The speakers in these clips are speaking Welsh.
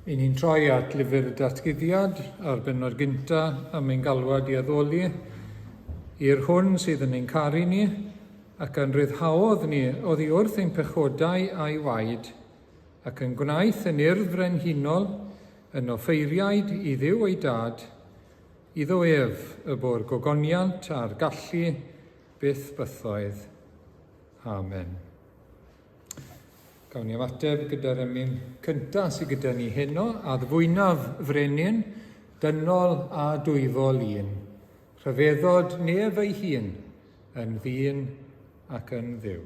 I ni'n troi at lyfr y datguddiad a'r bennod gynta am ein galwad i addoli i'r hwn sydd yn ein caru ni ac a'n rhyddhaodd ni oddi wrth ein pechodau a'i waed ac yn gwnaeth yn urdd frenhinol yn offeiriaid i Dduw ei Dad, iddo ef y bo'r gogoniant a'r gallu byth bythoedd. Amen. Gawn ni ymateb gyda'r emyn cyntaf sydd gyda ni heno, a ddfwynaf frenin, dynol a dwyfol un. Rhyfeddod nef ei hun, yn ddyn ac yn dduw.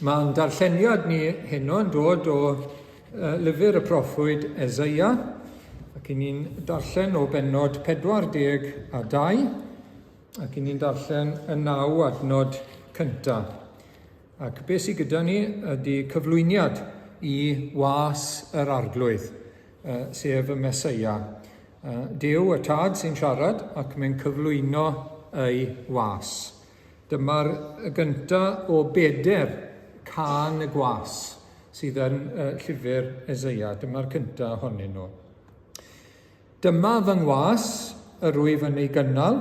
Mae'n darlleniad ni heno yn dod o lyfr y proffwyd Eseia, ac i ni'n darllen o bennod 42, ac i ni'n darllen y naw adnod cyntaf. Ac beth sydd gyda ni ydy cyflwyniad i was yr arglwydd, sef y Meseia. Duw y Tad sy'n siarad ac mae'n cyflwyno ei was. Dyma'r gynta o beder cân y gwas sydd yn llyfr Eseia. Dyma'r cynta ohonyn nhw. Dyma fy ngwas, yr wyf yn ei gynnal,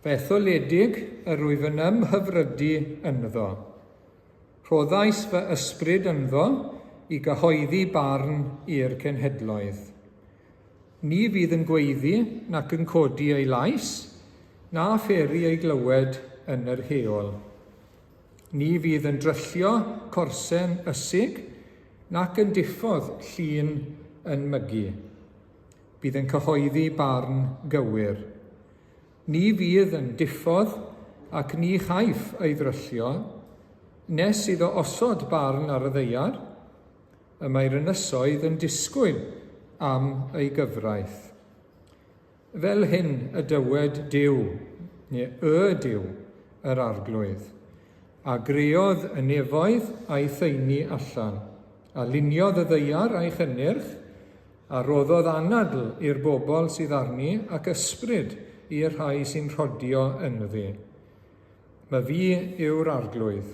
fy etholedig yr wyf yn ymhyfrydu ynddo. Rhoddais fy ysbryd ynddo i gyhoeddi barn i'r cenhedloedd. Ni fydd yn gweiddi nac yn codi ei lais, na pheri ei glywed yn yr heol. Ni fydd yn dryllio corsen ysig, nac yn diffodd llun yn mygu. Bydd yn cyhoeddi barn gywir. Ni fydd yn diffodd ac ni chaiff ei ddryllio, nes iddo osod barn ar y ddaear, y mae'r ynysoedd yn disgwyl am ei gyfraith. Fel hyn y dywed Duw, neu y Duw, yr Arglwydd, a greodd y nefoedd a'i thaenu allan, a luniodd y ddaear a'i chynnyrch, A rhoddodd anadl i'r bobl sydd arni ac ysbryd i'r rhai sy'n rhodio ynddi. Myfi yw'r Arglwydd.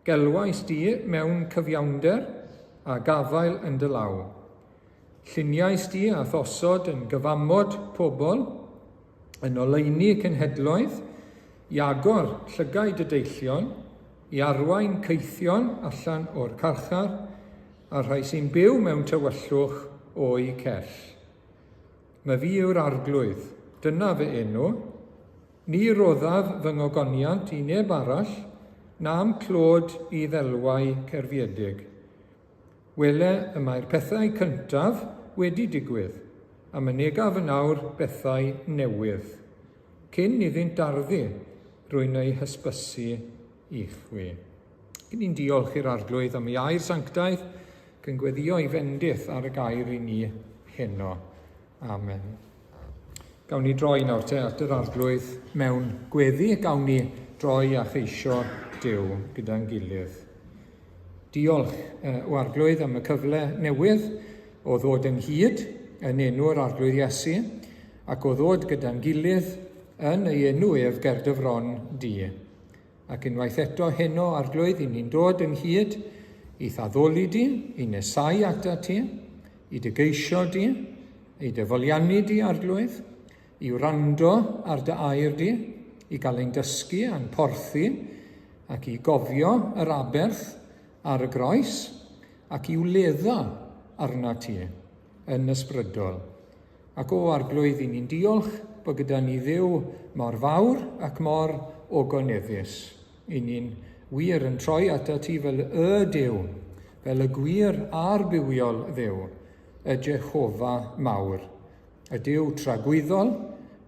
Gelwais di mewn cyfiawnder a gafael yn dy law. Lluniais di a'th osod yn gyfamod pobl, yn oleuni cenhedloedd, i agor llygaid y deillion, i arwain caethion allan o'r carchar, a'r rhai sy'n byw mewn tywyllwch o'u cell. Myfi yw'r Arglwydd, dyna fy enw. Ni roddaf fy ngogoniant i neb arall, na'm clod i ddelwau cerfiedig. Wele, y mae'r pethau cyntaf wedi digwydd, a mynegaf yn awr bethau newydd. Cyn iddynt darddu, rwy'n eu hysbysu i chwi. Yn ni'n diolch i'r Arglwydd am ei air sanctaidd, ac yn gweddio ei fendith ar y gair i ni heno. Amen. Gawn ni droi nawr te at yr Arglwydd mewn gweddi, gawn ni droi a cheisio Duw gyda'n gilydd. Diolch o Arglwydd am y cyfle newydd o ddod ynghyd yn enw'r Arglwydd Iesu ac o ddod gyda'n gilydd yn ei enw ef ger dy fron di. Ac unwaith eto heno, Arglwydd, i ni'n dod ynghyd i'th addoli di, i nesau ata ti, i dy geisio di, i dy foliannu di, Arglwydd, i wrando ar dy air di, i gael ein dysgu a'n porthi, ac i gofio yr aberth ar y groes, ac i wledda arna ti yn ysbrydol. Ac o Arglwydd, i ni'n diolch bod gyda ni Dduw mor fawr ac mor ogoneddus. I ni'n wir yn troi atat ti fel y Duw, fel y gwir a'r bywiol Dduw, y Jehofa mawr, y Duw tragwyddol,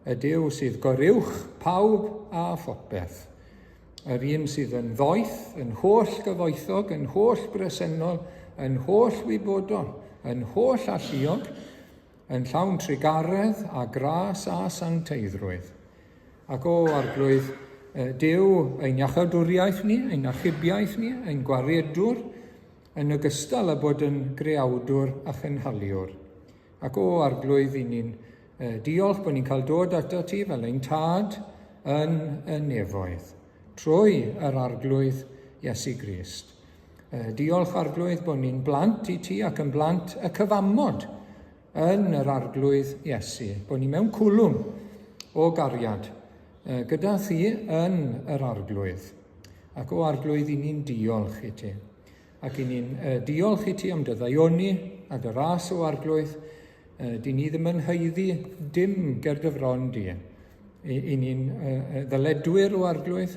y Duw sydd goruwch pawb a phopeth. Yr un sydd yn ddoeth, yn holl gyfoethog, yn holl bresennol, yn holl wybodol, yn holl alluog, yn llawn trugaredd a gras a sancteiddrwydd. Ac o Arglwydd, Duw, ein iachawdwriaeth ni, ein achubiaeth ni, ein gwaredwr, yn ogystal â bod yn greawdwr a chynhaliwr. Ac o Arglwydd, i ni'n diolch bod ni'n cael dod ato ti fel ein tad yn y nefoedd, trwy yr Arglwydd Iesu Grist. Diolch Arglwydd bod ni'n blant i ti ac yn blant y cyfamod yn yr Arglwydd Iesu, bod ni mewn cwlwm o gariad gyda thi yn yr Arglwydd. Ac o Arglwydd, i ni'n diolch i ti. Ac i ni'n diolch i ti am dy ddaioni a dy ras o Arglwydd. Dyn ni ddim yn haeddu dim ger dy fron di. I ni'n ddyledwyr o Arglwydd,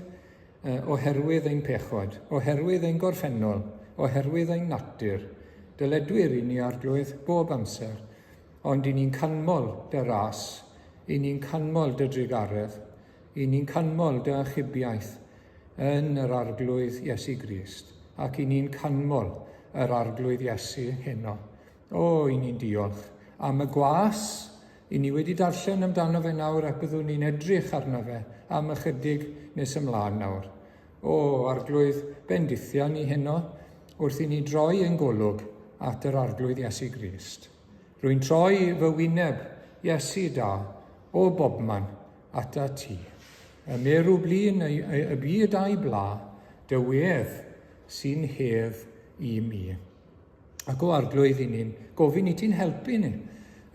oherwydd ein pechod, oherwydd ein gorffennol, oherwydd ein natur. Dyledwyr i ni, Arglwydd, bob amser, ond i ni'n canmol dy ras, i ni'n canmol dy drugaredd, i ni'n canmol dy achubiaeth yn yr Arglwydd Iesu Grist, ac i ni'n canmol yr Arglwydd Iesu heno. O, i ni'n diolch am y gwas I ni wedi darllen amdano fe nawr ac byddwn ni'n edrych arno fe am ychydig nes ymlaen nawr. O, Arglwydd, bendithia ni heno wrth i ni droi ein golwg at yr Arglwydd Iesu Grist. Rwy'n troi fy wyneb, Iesu da, o bobman, ata ti. Y merw blin y, y, y byd a'i bla, dy wedd sy'n hedd i mi. Ac o Arglwydd, i ni'n gofyn i ti'n helpu ni.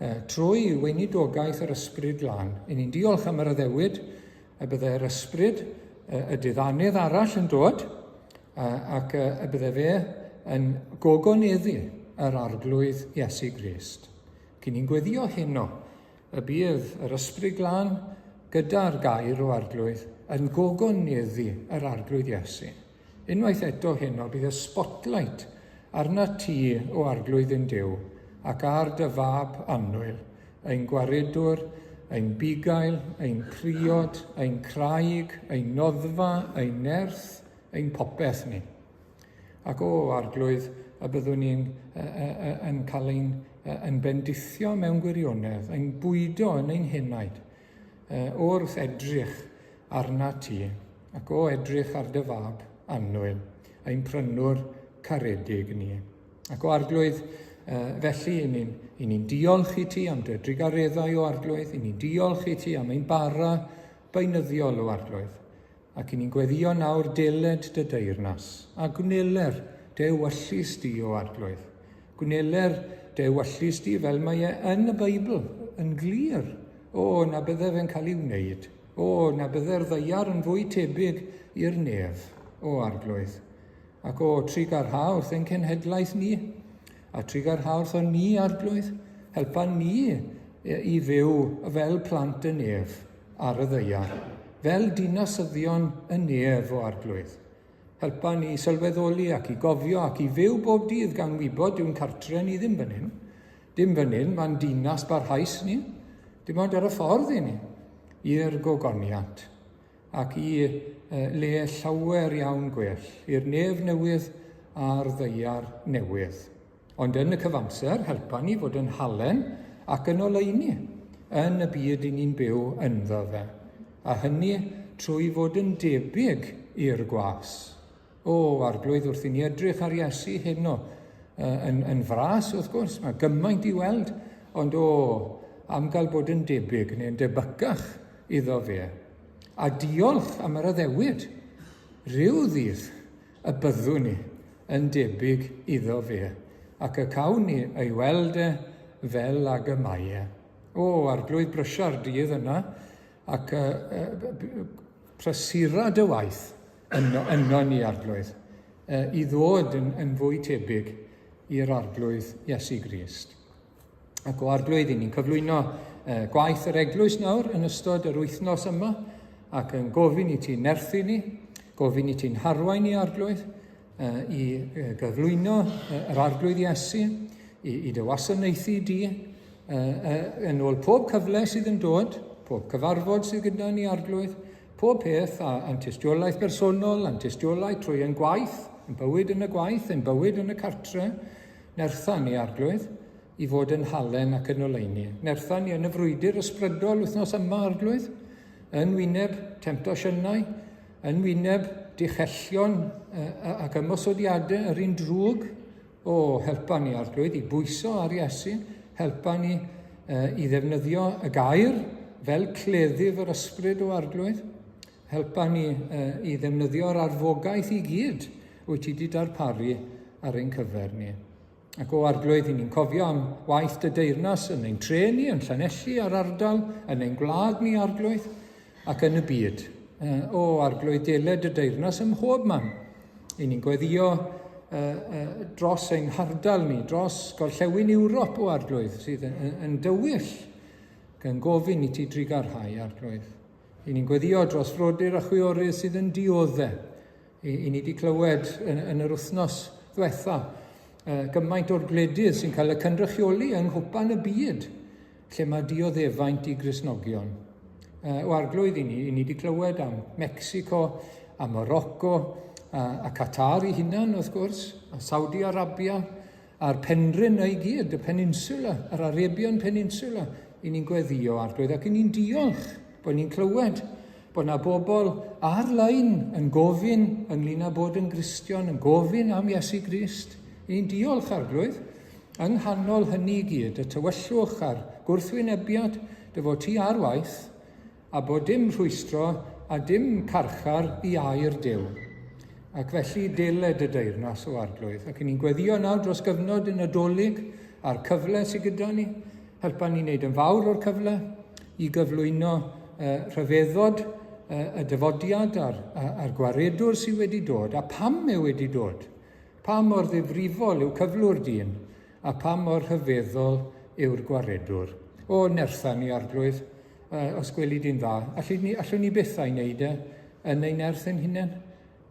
Trwy weinidogaeth yr Ysbryd Glân. I ni'n diolch am yr addewid y byddai'r Ysbryd, y diddanydd arall yn dod, ac y bydde fe yn gogoneddu yr Arglwydd Iesu Grist. Cyn ni'n gweddio heno, y bydd yr Ysbryd Glân gyda'r gair o Arglwydd yn gogoneddu yr Arglwydd Iesu. Unwaith eto heno bydd y spotlight arnat ti, o Arglwydd ein Duw, ac ar dy Fab annwyl, ein Gwaredwr, ein Bugail, ein Priod, ein Craig, ein Noddfa, ein Nerth, ein popeth ni. Ac o, Arglwydd, y byddwn ni'n yn cael ein yn bendithio mewn gwirionedd, ein bwydo yn ein henaid, wrth edrych arnat ti, ac o edrych ar dy fab annwyl, ein prynwr caredig ni. Ac o Arglwydd, felly, i ni'n i ni diolch i ti am dy drugareddau o Arglwydd, i ni'n diolch i ti am ein bara beunyddiol o Arglwydd. Ac i ni'n gweddio nawr deled dy deyrnas, a gwneler dy ewyllys di o Arglwydd. Gwneler dy ewyllys di fel mae e yn y Beibl, yn glir. O, na bydde fe'n cael ei wneud. O, na bydde'r ddaear yn fwy tebyg i'r nef, o Arglwydd. Ac o, trugarha wrth ein cenhedlaeth ni, a trugarha wrthon ni, Arglwydd, helpa ni i fyw fel plant y nef ar y ddaear, fel dinasyddion y nef, o Arglwydd. Helpa ni i sylweddoli ac i gofio ac i fyw bob dydd gan wybod dyw'n cartre ni ddim fan hyn. Dim fan hyn, mae'n dinas barhaus ni. Dim ond ar y ffordd i ni, i'r gogoniant ac i le llawer iawn gwell, i'r nef newydd a'r ddaear newydd. Ond yn y cyfamser, helpa ni fod yn halen ac yn oleuni yn y byd i ni'n byw ynddo fe, a hynny trwy fod yn debyg i'r gwas. O, Arglwydd, wrth i ni edrych ar Iesu heno, yn, yn fras, wrth gwrs, mae gymaint i weld, ond o, am gael bod yn debyg neu'n debycach iddo fe. A diolch am yr addewid, rhyw ddydd y byddwn ni yn debyg iddo fe, ac y cawn ni ei weld e fel ag y mae e. O, Arglwydd, brysia'r dydd yna, ac prysura dy waith yno, yno ni, Arglwydd, i ddod yn, yn fwy tebyg i'r Arglwydd Iesu Grist. Ac o Arglwydd, i ni'n cyflwyno gwaith yr eglwys nawr yn ystod yr wythnos yma, ac yn gofyn i ti nerthu ni, gofyn i ti'n harwain ni, Arglwydd, i gyflwyno yr Arglwydd Iesu, i, i dy wasanaethu di, yn ôl pob cyfle sydd yn dod, pob cyfarfod sydd gyda ni, Arglwydd, pob peth, a, a'n tystiolaeth bersonol, a'n tystiolaeth trwy ein gwaith, ein bywyd yn y gwaith, ein bywyd yn y cartre, nertha ni, Arglwydd, i fod yn halen ac yn oleuni. Nertha ni yn y frwydr ysbrydol wythnos yma, Arglwydd, yn wyneb temtasiynau, yn wyneb dichellion ac ymosodiadau yr un drwg. O, helpa ni, Arglwydd, i bwyso ar Iesu, helpa ni i ddefnyddio y gair fel cleddyf yr ysbryd o Arglwydd. Helpa ni i ddefnyddio'r arfogaeth i gyd wyt ti wedi darparu ar ein cyfer ni. Ac o Arglwydd, i ni'n cofio am waith dy deyrnas yn ein tre ni, yn Llanelli a'r ardal, yn ein gwlad ni, Arglwydd, ac yn y byd. O Arglwydd, deled dy deyrnas ym mhob man. I ni'n gweddio dros ein hardal ni, dros gorllewin Ewrop, o Arglwydd, sydd yn, yn, yn dywyll, gan gofyn i ti drugarhau, Arglwydd. I ni'n gweddio dros frodyr a chwiorydd sydd yn diodde. I, i ni wedi clywed yn, yn yr wythnos ddiwetha gymaint o'r gwledydd sy'n cael y cynrychioli yng Nghwpan y Byd, lle mae dioddefaint i Gristnogion. O Arglwydd, i ni, i ni wedi clywed am Mexico, a Morocco, a, a Qatar i hunan, wrth gwrs, a Saudi Arabia, A'r penrhyn 'na i gyd, y peninsula, yr Arabian Peninsula, i ni'n gweddio Arglwydd ac i ni'n diolch bod ni'n clywed bod na bobl ar-lein yn gofyn ynglyn â bod yn Gristion, yn gofyn am Iesu Grist. I ni'n diolch Arglwydd, yng nghanol hynny i gyd, y tywyllwch a'r gwrthwynebiad, dy fod ti ar waith, a bod dim rhwystro a dim carchar i air Duw. Ac felly deled y deyrnas o Arglwydd. Ac ni'n gweddio nawr dros gyfnod y Nadolig a'r cyfle sydd gyda ni. Helpa ni wneud yn fawr o'r cyfle i gyflwyno rhyfeddod y dyfodiad a'r, a'r gwaredwr sydd wedi dod, a pam e wedi dod. Pa mor ddifrifol yw cyflwr dyn, a pha mor rhyfeddol yw'r gwaredwr. O, nertha ni, Arglwydd, os gweli di'n dda. Allwn ni, allwn ni byth a'i wneud e yn ein nerth ein hunain?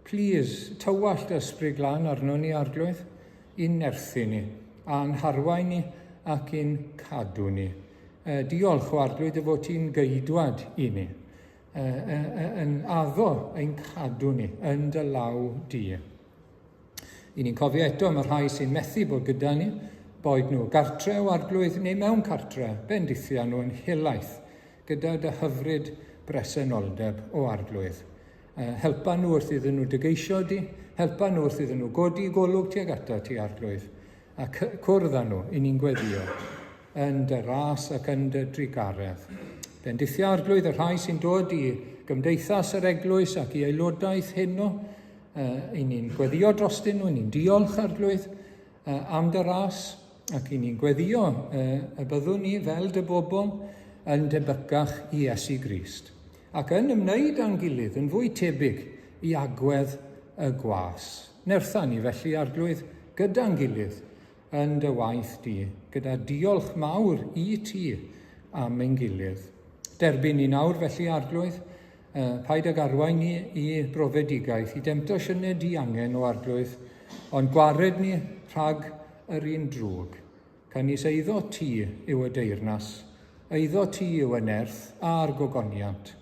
Plîs, tywallt dy Ysbryd Glân arno ni, Arglwydd, i'n nerthu ni, a'n harwain ni ac i'n cadw ni. E, diolch o Arglwydd dy fod ti'n geidwad i ni, e, e, e, yn addo ein cadw ni yn dy law di. I ni'n cofio eto am y rhai sy'n methu bod gyda ni, boed nhw gartre o Arglwydd neu mewn cartre, bendithia nhw yn helaeth gyda dy hyfryd bresenoldeb o Arglwydd. Helpa nhw wrth iddyn nhw dy geisio di, helpa nhw wrth iddyn nhw godi golwg tuag ata ti, Arglwydd, a cwrdd â nhw, i ni'n gweddio, yn dy ras ac yn dy drugaredd. Bendithia, Arglwydd, y rhai sy'n dod i gymdeithas yr eglwys ac i aelodaeth heno, i ni'n gweddio drostyn nhw, i ni'n diolch, Arglwydd, am dy ras, ac i ni'n gweddio y byddwn ni fel dy bobl yn debycach i Iesu Grist. Ac yn ymwneud â'n gilydd yn fwy tebyg i agwedd y gwas. Nertha ni felly, Arglwydd, gyda'n gilydd yn dy waith di, gyda diolch mawr i ti am ein gilydd. Derbyn ni nawr felly, Arglwydd, paid ag arwain ni i brofedigaeth, i demtasiynau diangen o Arglwydd, ond gwared ni rhag yr un drwg. Canys eiddo ti yw y deyrnas, eiddo ti yw y nerth a'r gogoniant,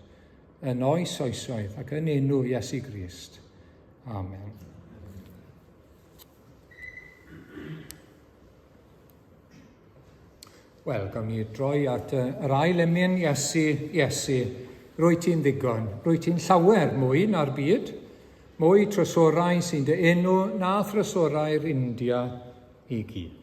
yn oes oesoedd ac yn enw Iesu Grist. Amen. Wel, gawn ni droi at yr ail emyn, Iesu, Iesu, rwy ti'n ddigon, rwy ti'n llawer mwy na'r byd, mwy trysorau sy'n dy enw na thrysorau'r India i gyd.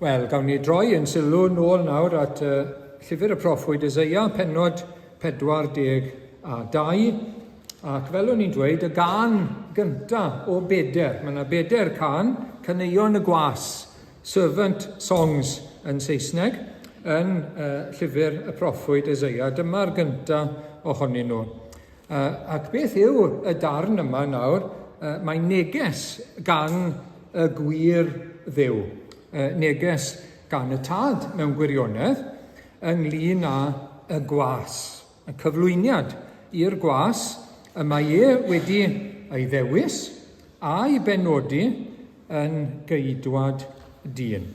Wel, gawn ni droi yn sylw nôl nawr at uh, llyfr y proffwyd Eseia, pennod 42, ac fel o'n i'n dweud, y gan gynta o beder. Mae yna beder can, caneuon y gwas, Servant Songs yn Saesneg, yn uh, llyfr y proffwyd Eseia. Dyma'r gynta ohonyn nhw. Ac beth yw y darn yma nawr? Mae neges gan y gwir Dduw. Neges gan y Tad mewn gwirionedd ynglyn â y gwas. Y cyflwyniad i'r gwas y mae e wedi ei ddewis. a'i benodi yn geidwad dyn.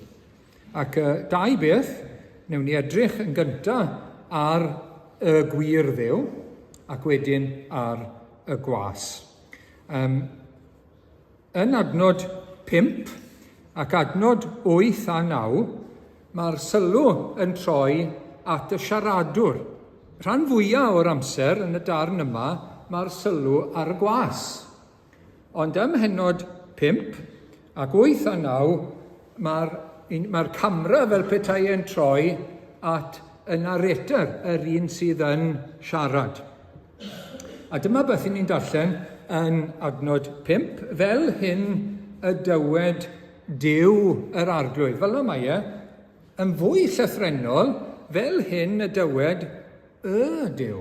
Ac dau beth, wnewn ni edrych yn gyntaf ar y gwir Dduw ac wedyn ar y gwas. Um, yn adnod 5 ac adnod 8 a 9, mae'r sylw yn troi at y siaradwr. Rhan fwyaf o'r amser yn y darn yma, mae'r sylw ar y gwas. Ond ym mhennod 5 ac 8 a 9, mae'r mae camera fel petai e'n troi at y narrator, yr un sydd yn siarad. A dyma beth ni'n darllen yn adnod 5, fel hyn y dywed Duw yr Arglwydd. Fel yma mae e, yn fwy llythrennol, fel hyn y dywed y Duw.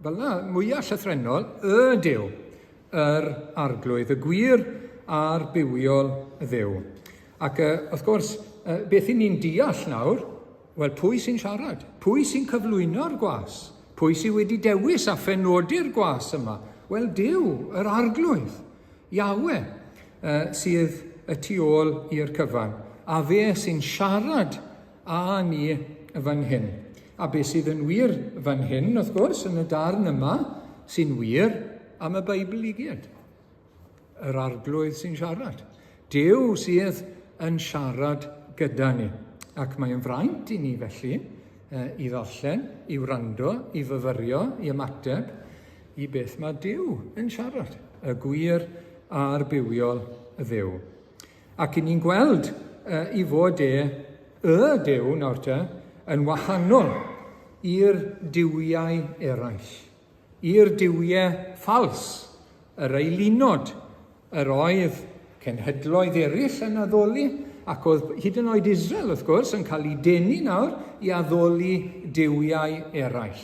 Fel yna, mwyaf llythrennol, y Duw, yr Arglwydd, y gwir a'r bywiol Dduw. Ac wrth gwrs, beth i ni'n deall nawr, wel, pwy sy'n siarad? Pwy sy'n cyflwyno'r gwas? Pwy sydd wedi dewis a phenodi'r gwas yma? Wel, Duw, yr Arglwydd, Yahweh, sydd y tu ôl i'r cyfan. A fe sy'n siarad a ni fan hyn. A beth sydd yn wir fan hyn, wrth gwrs, yn y darn yma, sy'n wir am y Beibl i gyd. Yr Arglwydd sy'n siarad. Duw sydd yn siarad gyda ni. Ac mae'n fraint i ni felly i ddarllen, i wrando, i fyfyrio, i ymateb i beth mae Duw yn siarad, y gwir a'r bywiol Dduw. Ac i ni'n gweld i fod e, y Duw nawr te, yn wahanol i'r duwiau eraill, i'r duwiau ffals, yr eilunod, yr oedd cenhedloedd eraill yn addoli, ac oedd hyd yn oed Israel, wrth gwrs, yn cael ei denu nawr i addoli duwiau eraill.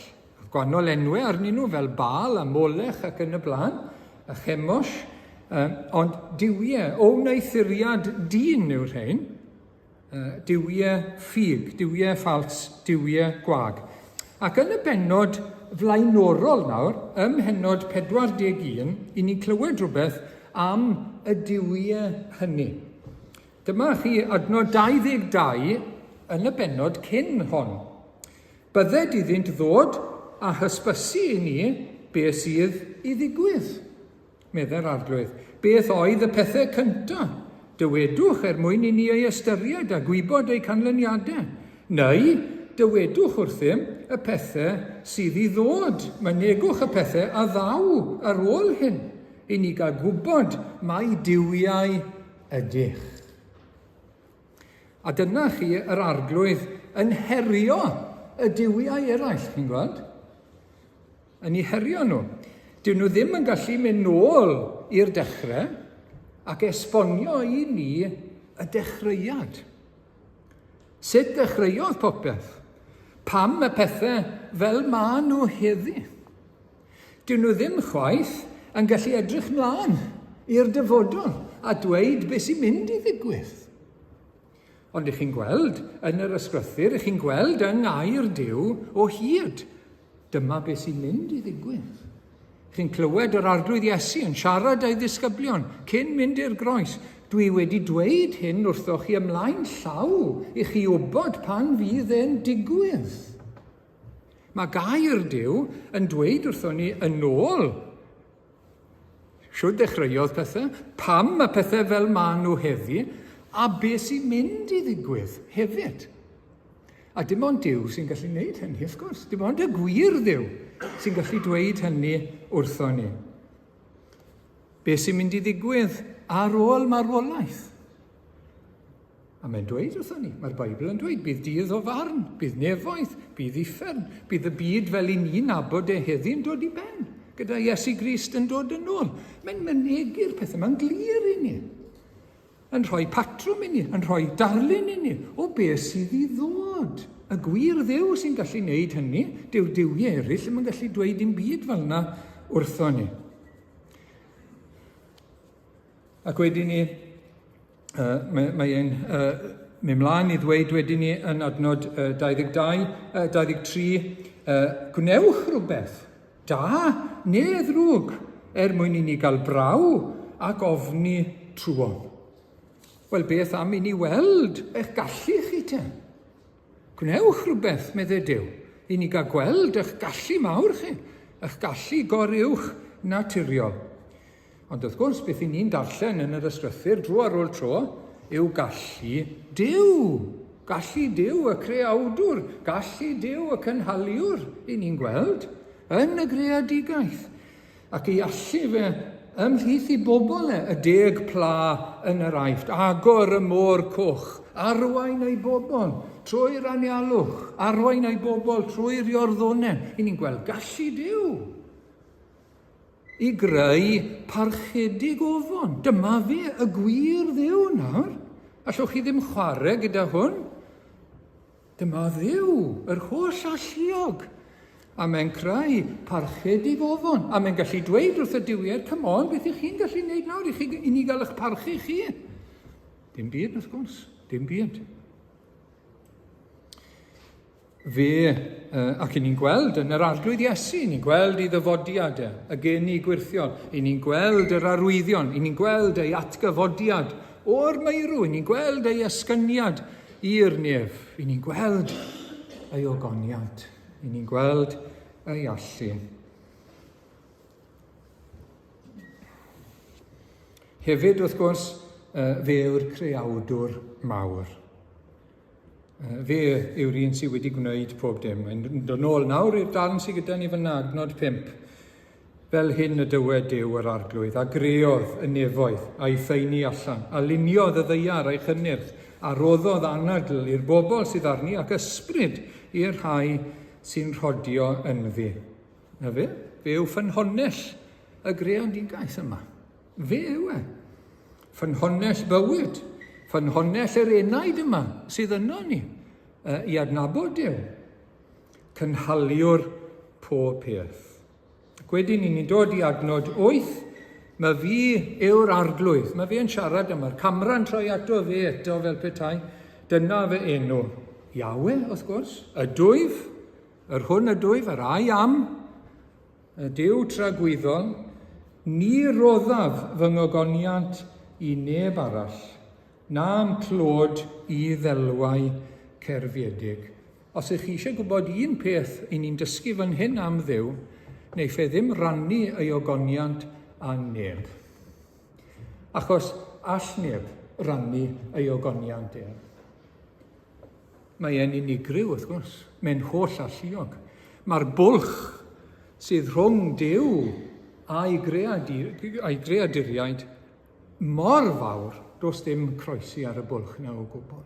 Gwahanol enwau arnyn nhw fel Baal a Molech ac yn y blaen, a Chemosh, um, ond duwiau o wneuthuriad dyn yw'r rhain, uh, duwiau ffug, duwiau ffals, duwiau gwag. Ac yn y bennod flaenorol nawr, ym mhennod 41, i ni'n clywed rhywbeth am y duwiau hynny. Dyma chi adnod 22 yn y bennod cyn hon. Bydded iddynt ddod a hysbysu i ni be sydd i ddigwydd, meddai'r Arglwydd. Beth oedd y pethau cynta? Dywedwch er mwyn i ni ei ystyried a gwybod eu canlyniadau. Neu, dywedwch wrthym y pethau sydd i ddod, mynegwch y pethau a ddaw ar ôl hyn, i ni gael gwybod mai duwiau ydych. A dyna chi yr Arglwydd yn herio y duwiau eraill, chi'n gweld? Yn eu herio nhw. Dyn nhw ddim yn gallu mynd nôl i'r dechrau ac esbonio i ni y dechreuad. Sut dechreuodd popeth? Pam y pethau fel maen nhw heddi? Dyn nhw ddim chwaith yn gallu edrych mlaen i'r dyfodol a dweud beth sy'n mynd i ddigwydd. Ond ych chi'n gweld yn yr ysgrythur, ych chi'n gweld yng ngair Duw o hyd, dyma beth sy'n mynd i ddigwydd. Chi'n clywed yr Arglwydd Iesu yn siarad â'i ddisgyblion cyn mynd i'r groes. Dwi wedi dweud hyn wrthoch chi ymlaen llaw i chi wybod pan fydd e'n digwydd. Mae gair Duw yn dweud wrthon ni yn ôl shwd ddechreuodd pethau, pam mae pethau fel maen nhw heddi, a beth sy'n mynd i ddigwydd hefyd. A dim ond Duw sy'n gallu gwneud hynny, wrth gwrs. Dim ond y gwir Dduw sy'n gallu dweud hynny wrthon ni. Beth sy'n mynd i ddigwydd ar ôl marwolaeth? A mae'n dweud wrthon ni, mae'r Beibl yn dweud, bydd dydd o farn, bydd nefoedd, bydd uffern, bydd y byd fel i ni'n nabod e heddi'n dod i ben, gyda Iesu Grist yn dod yn ôl. Mae'n mynegi'r pethau, mae'n glir i ni. Yn rhoi patrwm i ni, yn rhoi darlun i ni o beth sydd i ddod. Y gwir Dduw sy'n gallu gwneud hynny, dyw'r duwiau eraill ddim yn gallu dweud dim byd fel yna wrthon ni. Ac wedyn ni, mae, mae e'n mynd mlaen i ddweud wedyn ni yn adnod 22, 23, gwnewch rhywbeth, da neu ddrwg, er mwyn i ni gael braw ac ofni trwom. Wel, beth am i ni weld eich gallu chi te? Gwnewch rhywbeth, medde Duw, i ni gael gweld eich gallu mawr chi, eich gallu goruwch naturiol. Ond wrth gwrs, beth i ni'n darllen yn yr ysgrythur dro ar ôl tro yw gallu Duw. Gallu Duw y creawdwr, gallu Duw y cynhaliwr, i ni'n gweld yn y greadigaeth. Ac ei allu fe ymhlith i bobl e, y deg pla yn yr Aifft, agor y môr coch, arwain ei bobl trwy'r anialwch, arwain ei bobl trwy'r Iorddonen. I ni'n gweld gallu Duw i greu parchedig ofon. Dyma fe, y gwir Dduw nawr. Allwch chi ddim chwarae gyda hwn. Dyma Dduw, yr holl alluog. A mae'n creu parchedig ofon. A mae'n gallu dweud wrth y duwiau, come on, beth ych chi'n gallu gwneud nawr i, chi, i ni gael eich parchu chi? Dim byd, wrth gwrs, dim byd. Fe, ac i ni'n gweld yn yr Arglwydd Iesu, i ni'n gweld ei ddyfodiad e, y geni gwirthiol, i ni'n gweld yr arwyddion, i ni'n gweld ei atgyfodiad o'r meirw, i ni'n gweld ei esgyniad i'r nef, i ni'n gweld ei ogoniant, i ni'n gweld ei allu. Hefyd, wrth gwrs, fe yw'r creawdwr mawr. Fe yw'r un sydd wedi gwneud pob dim. Mae'n dod nôl nawr i'r darn sydd gyda ni fyna, adnod 5. Fel hyn y dywed Duw yr Arglwydd, a greodd y nefoedd, a'i thaenu allan, a luniodd y ddaear a'i chynnyrch, a roddodd anadl i'r bobl sydd arni ac ysbryd i'r rhai sy'n rhodio ynddi. Na fe, fe yw ffynhonnell y greadigaeth yma. Fe yw e. Ffynhonnell bywyd, ffynhonnell yr enaid yma sydd yno ni, i adnabod Duw. Cynhaliwr pob peth. Ac wedyn i ni'n dod i adnod 8, mae fi yw'r arglwydd. Mae fi yn siarad yma'r camera'n troi ato fe eto fel petai. Dyna fy enw. Iawe, wrth gwrs, y dwyf, yr hwn y dwyf, yr I am, Y Duw tragwyddol, ni roddaf fy ngogoniant i neb arall, na'm clod i ddelwau cerfiedig. Os ych chi eisiau gwybod un peth i ni'n dysgu fan hyn am Dduw, neiff e ddim rannu ei ogoniant â neb. Achos all neb rannu ei ogoniant ef. Mae e'n unigryw, wrth gwrs. Mae'n holl alluog. Mae'r bwlch sydd rhwng Duw a'i, greadur, a'i greaduriaid mor fawr, does dim croesi ar y bwlch na o gwbl.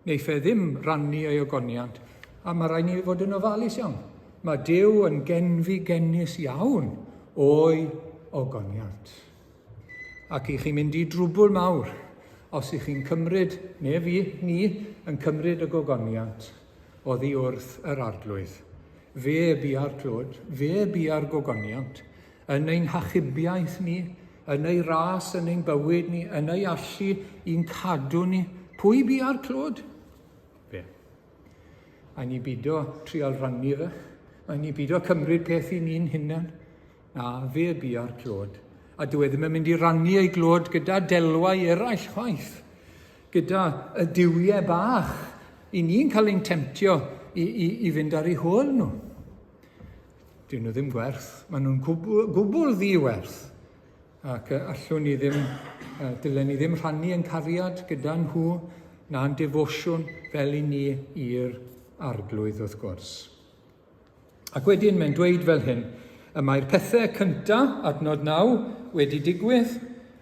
Neiff e ddim rannu ei ogoniant, a mae rhaid ni fod yn ofalus iawn. Mae Duw yn genfigennus iawn o'i ogoniant. Ac i chi'n mynd i drwbl mawr os ych chi'n cymryd, neu fi, ni, yn cymryd y gogoniant oddi wrth yr Arglwydd. Fe bia'r clod, fe bia'r gogoniant, yn ein hachubiaeth ni, yn ei ras, yn ein bywyd ni, yn ei allu i'n cadw ni. Pwy bia'r clod? Fe. A ni bido trial rannu fe. A ni bido cymryd peth i ni'n hunain. Na, fe bia'r clod. A dyw e ddim yn mynd i rannu ei glod gyda delwau eraill chwaith. Gyda y duwiau bach. I ni'n cael ein temtio i, i, i fynd ar eu hôl nhw. Dyn nhw ddim gwerth. Maen nhw'n gwbl, gwbl ddi-werth. Ac allwn ni ddim, dylen ni ddim rhannu ein cariad gyda nhw na'n defosiwn fel i ni i'r Arglwydd wrth gwrs. Ac wedyn mae'n dweud fel hyn, y mae'r pethau cyntaf, adnod 9, wedi digwydd,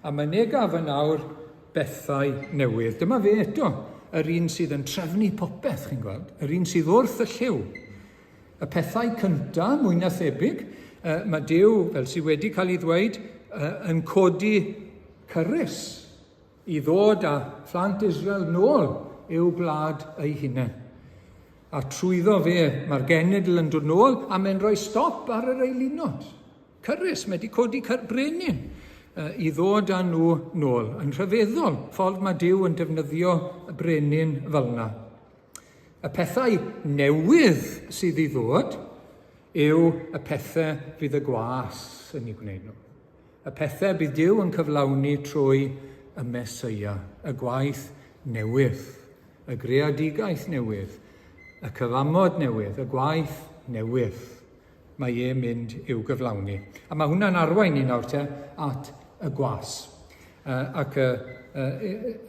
a mynegaf yn awr bethau newydd. Dyma fe eto, yr un sydd yn trefnu popeth, chi'n gweld, yr un sydd wrth y lliw. Y pethau cyntaf, mwy na thebyg, mae Duw, fel sydd wedi cael ei ddweud, yn codi cyrys i ddod â phlant Israel nôl i'w gwlad ei hunain. A trwyddo fe, mae'r genedl yn dod nôl a mae'n rhoi stop ar yr eilunod. Cyrys, mae wedi codi brenin i ddod â nhw nôl. Yn rhyfeddol, ffordd mae Duw yn defnyddio brenin fel yna. Y pethau newydd sydd i ddod yw y pethau fydd y gwas yn ei gwneud nhw. Y pethau bydd Duw yn cyflawni trwy y Meseia, y gwaith newydd, y greadigaeth newydd, y cyfamod newydd, y gwaith newydd mae e'n mynd i'w gyflawni. A mae hwnna'n arwain ni nawr te at y gwas. Ac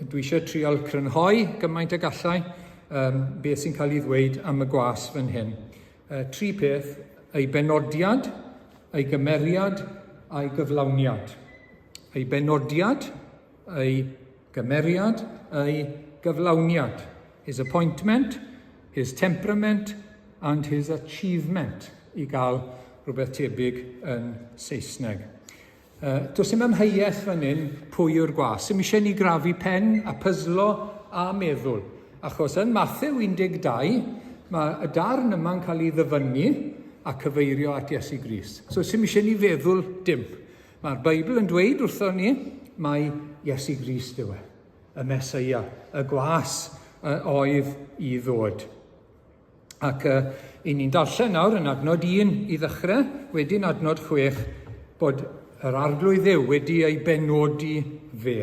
dwi eisiau trial crynhoi gymaint y gallai um, beth sy'n cael ei ddweud am y gwas fan hyn. Tri peth, ei benodiad, ei gymeriad a'i gyflawniad. Ei benodiad, ei gymeriad, ei gyflawniad. His appointment, his temperament and his achievement i gael rhywbeth tebyg yn Saesneg. Does dim amheuaeth fan hyn pwy yw'r gwas. Sim eisiau ni grafu pen a pyzlo a meddwl. Achos yn Mathew 12, mae y darn yma'n cael ei ddyfynnu a cyfeirio at Iesu Grist. So sim eisiau ni feddwl dim. Mae'r Beibl yn dweud wrtho ni mai Iesu Grist yw e, y Meseia, y gwas oedd i ddod. Ac uh, i ni'n darllen nawr yn adnod 1 i ddechrau, wedyn adnod 6, bod yr arglwydd Dduw wedi ei benodi fe.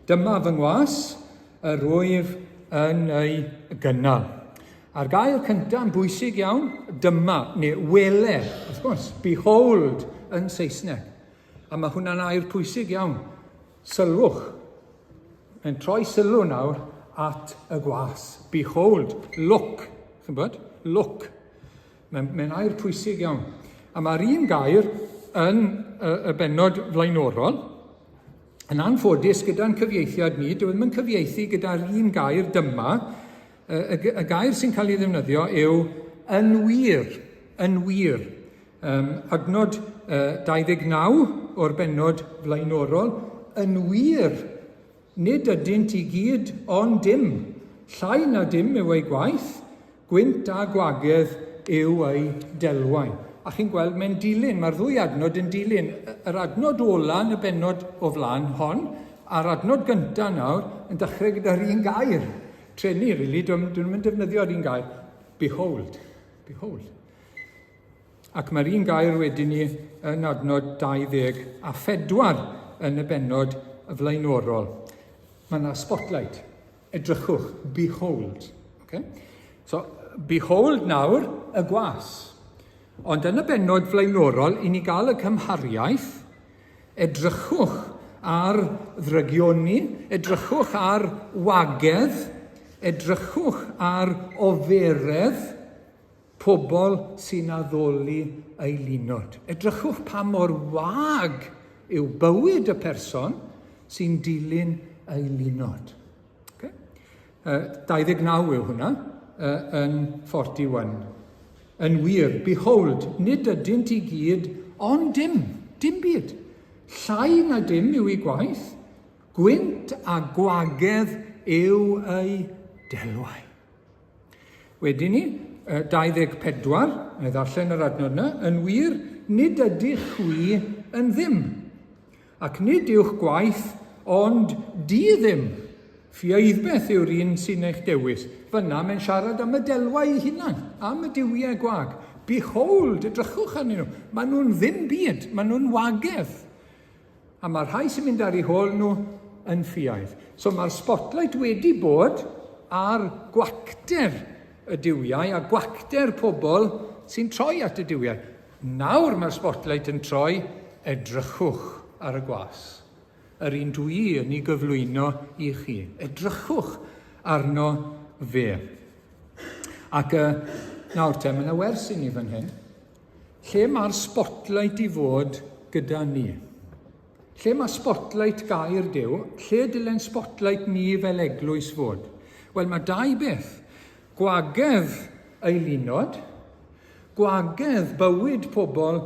Dyma fy ngwas, yr wyf yn ei gynnal. A'r gair cyntaf yn bwysig iawn, dyma, neu wele, wrth gwrs, behold yn Saesneg. A mae hwnna'n air pwysig iawn. Sylwch, Mae'n troi sylw nawr at y gwas. Behold, look. Chi'n bod? Look. Mae'n mae air pwysig iawn. A mae'r un gair yn y, y bennod flaenorol, yn anffodus gyda'n cyfieithiad ni, dwi ddim yn cyfieithu gyda'r un gair dyma. Y, y, y gair sy'n cael ei ddefnyddio yw yn wir, yn wir. Um, adnod uh, 29 o'r bennod flaenorol, yn wir, nid ydynt i gyd ond dim. Llai na dim yw eu gwaith, gwynt a gwagedd yw eu delwau. A chi'n gweld, mae'n dilyn, mae'r ddwy adnod yn dilyn. Yr adnod ola yn y bennod o flaen hon, a'r adnod gyntaf nawr yn dechrau gyda'r un gair. Treni, really, dwi'n dwi yn defnyddio'r un gair. Behold. Behold. Ac mae'r un gair wedyn ni yn adnod 24 yn y bennod flaenorol. Mae yna spotlight. Edrychwch, behold. Okay? So, behold nawr y gwas. Ond yn y bennod flaenorol, i ni gael y cymhariaeth, edrychwch ar ddrygioni, edrychwch ar wagedd, edrychwch ar oferedd, Pobl sy'n addoli eilunod. Edrychwch pa mor wag yw bywyd y person sy'n dilyn eilunod. Okay? 29 yw hwnna uh, yn 41. Yn wir, behold, nid ydynt i gyd ond dim, dim byd. Llai na dim yw eu gwaith, gwynt a gwagedd yw eu delwau. Wedyn ni, 24, na i ddarllen yr adnod yna, yn wir, nid ydych chwi yn ddim, ac nid yw'ch gwaith ond di ddim. Ffieiddbeth yw'r un sy'n eich dewis. Fyna mae'n siarad am y delwau ei hunan, am y duwiau gwag. Behold, edrychwch arnyn nhw, maen nhw'n ddim byd, maen nhw'n wagedd. A mae'r rhai sy'n mynd ar eu hôl nhw yn ffiaidd. So mae'r spotlight wedi bod ar gwacter y duwiau a gwacter pobl sy'n troi at y duwiau. Nawr mae'r spotlight yn troi, edrychwch ar y gwas. Yr un dwi yn ei gyflwyno i chi. Edrychwch arno fe. Ac uh, nawr te, mae yna wers i ni fan hyn. Lle mae'r spotlight i fod gyda ni? Lle mae spotlight gair Duw? Lle dylen spotlight ni fel eglwys fod? Wel, mae dau beth. Gwagedd eilunod, gwagedd bywyd pobl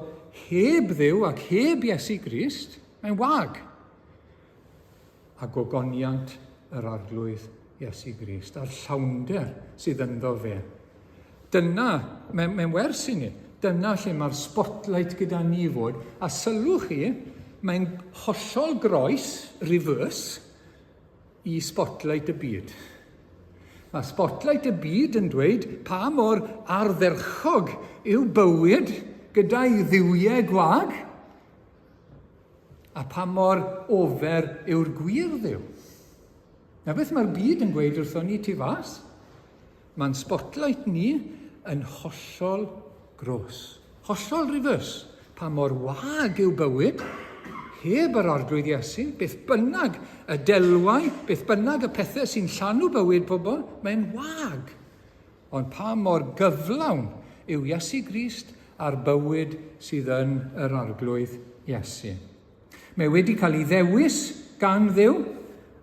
heb Dduw ac heb Iesu Grist, mae'n wag. a gogoniant yr Arglwydd Iesu Grist, a'r llawnder sydd ynddo fe. Dyna, mae'n mae wers i ni, dyna lle mae'r spotlight gyda ni fod, a sylwch chi, mae'n hollol groes, reverse, i spotlight y byd. Mae spotlight y byd yn dweud pa mor ardderchog yw bywyd gyda'i dduwiau gwag. A pa mor ofer yw'r gwir Dduw. Na beth mae'r byd yn gweud wrthon ni tu fas? Mae'n spotlight ni yn hollol gros. Hollol reverse. Pa mor wag yw bywyd, heb yr Arglwydd Iesu, beth bynnag y delwau, beth bynnag y pethau sy'n llanw bywyd pobl, mae'n wag. Ond pa mor gyflawn yw Iesu Grist a'r bywyd sydd yn yr Arglwydd Iesu. Mae wedi cael ei ddewis gan Dduw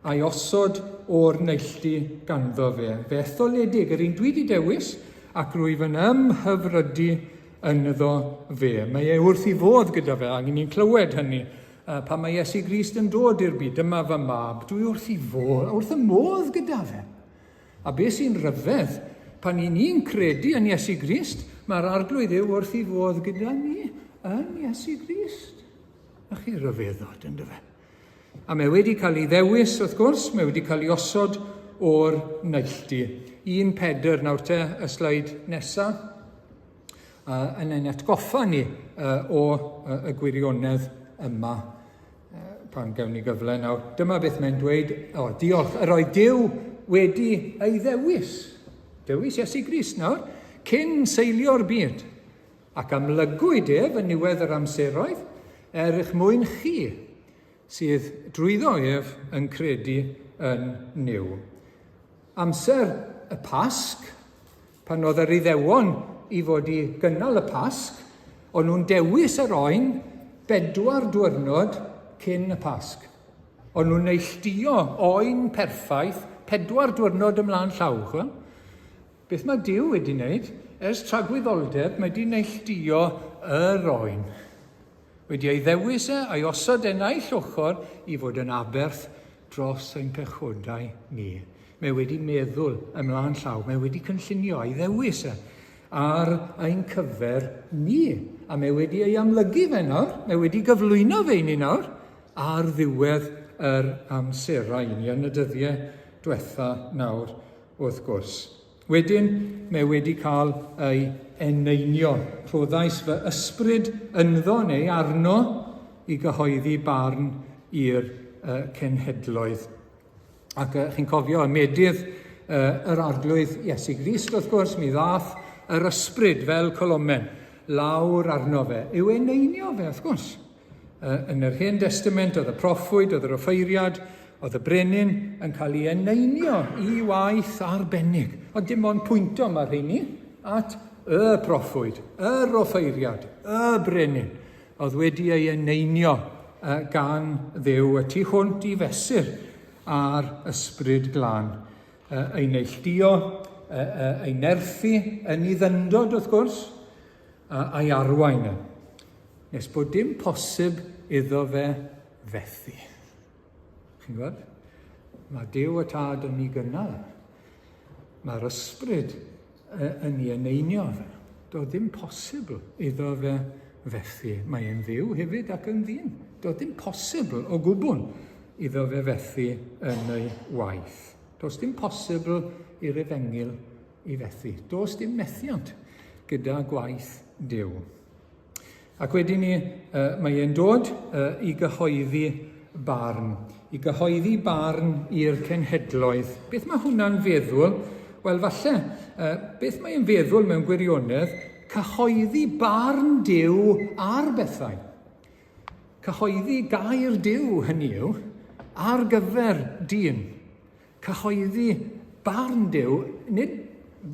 a'i osod o'r neilltu ganddo fe. Fe etholedig, yr un dwi wedi dewis, ac rwyf yn ymhyfrydu ynddo fe. Mae e wrth i fodd gyda fe, ac ni'n clywed hynny pan mae Iesu Grist yn dod i'r byd. Dyma fy mab, dwi wrth i fodd, wrth y modd gyda fe. A beth sy'n rhyfedd, pan i ni'n credu yn Iesu Grist, mae'r Arglwydd yw wrth i fodd gyda ni yn Iesu Grist. A chi ryfeddod, ynddo fe? A mae wedi cael ei ddewis, wrth gwrs, mae wedi cael ei osod o'r neilltu. 1 Pedr, nawr te, y sleid nesaf, yn ein atgoffa ni o y gwirionedd yma pan gawn ni gyfle nawr. Dyma beth mae'n dweud, o, diolch, yr oedd Duw wedi ei ddewis. Dewis Iesu Grist nawr, cyn seilio'r byd. Ac amlygwyd ef yn niwedd yr amseroedd, er eich mwyn chi, sydd drwyddo ef yn credu yn Nuw. Amser y Pasg, pan oedd yr Iddewon i fod i gynnal y Pasg, o'n nhw'n dewis yr oen bedwar dwyrnod cyn y Pasg. O'n nhw'n neilltuo oen perffaith pedwar dwyrnod ymlaen llaw, chwa. Beth mae Duw wedi wneud? Ers tragwyddoldeb, mae wedi neilltuo yr oen. Wedi ei ddewis e a'i osod e naill ochr i fod yn aberth dros ein pechodau ni. Mae wedi meddwl ymlaen llaw, mae wedi cynllunio a'i ddewis e ar ein cyfer ni. A mae wedi ei amlygu fe nawr, mae wedi gyflwyno fe i ni nawr ar ddiwedd yr amserau i ni yn y dyddiau diwetha nawr wrth gwrs. Wedyn, mae wedi cael ei eneinio. Rhoddais fy ysbryd ynddo neu arno i gyhoeddi barn i'r uh, cenhedloedd. Ac uh, chi'n cofio y medydd uh, yr Arglwydd Iesu Grist, wrth gwrs, mi ddath yr ysbryd fel colomen lawr arno fe. Yw eneinio fe, wrth gwrs. Yn yr Hen Destament, oedd y proffwyd, oedd yr offeiriad, oedd y brenin yn cael ei eneinio i waith arbennig. Ond dim ond pwynto mae'r rheini at y proffwyd, yr offeiriad, y brenin, oedd wedi ei eneinio gan Dduw y tu hwnt i fesur a'r ysbryd glân. Ei neilltuo, ei nerthu yn ei ddyndod wrth gwrs, a'i arwain e. Nes bod dim posib iddo fe fethu. Chi'n gweld? Mae Duw y Tad yn ei gynnal. Mae'r ysbryd yn ei eneinio fe. Doedd dim posibl iddo fe fethu. Mae e'n ddiw hefyd ac yn ddyn. Doedd dim posibl o gwbl iddo fe fethu yn ei waith. Does dim posibl i'r efengyl i fethu. Does dim methiant gyda gwaith Duw. Ac wedyn ni, uh, mae e'n dod uh, i gyhoeddi barn. I gyhoeddi barn i'r cenhedloedd. Beth mae hwnna'n feddwl? Wel, falle, uh, beth mae'n feddwl mewn gwirionedd? Cyhoeddi barn Duw ar bethau. Cyhoeddi gair Duw, hynny yw, ar gyfer dyn. Cyhoeddi barn Duw, nid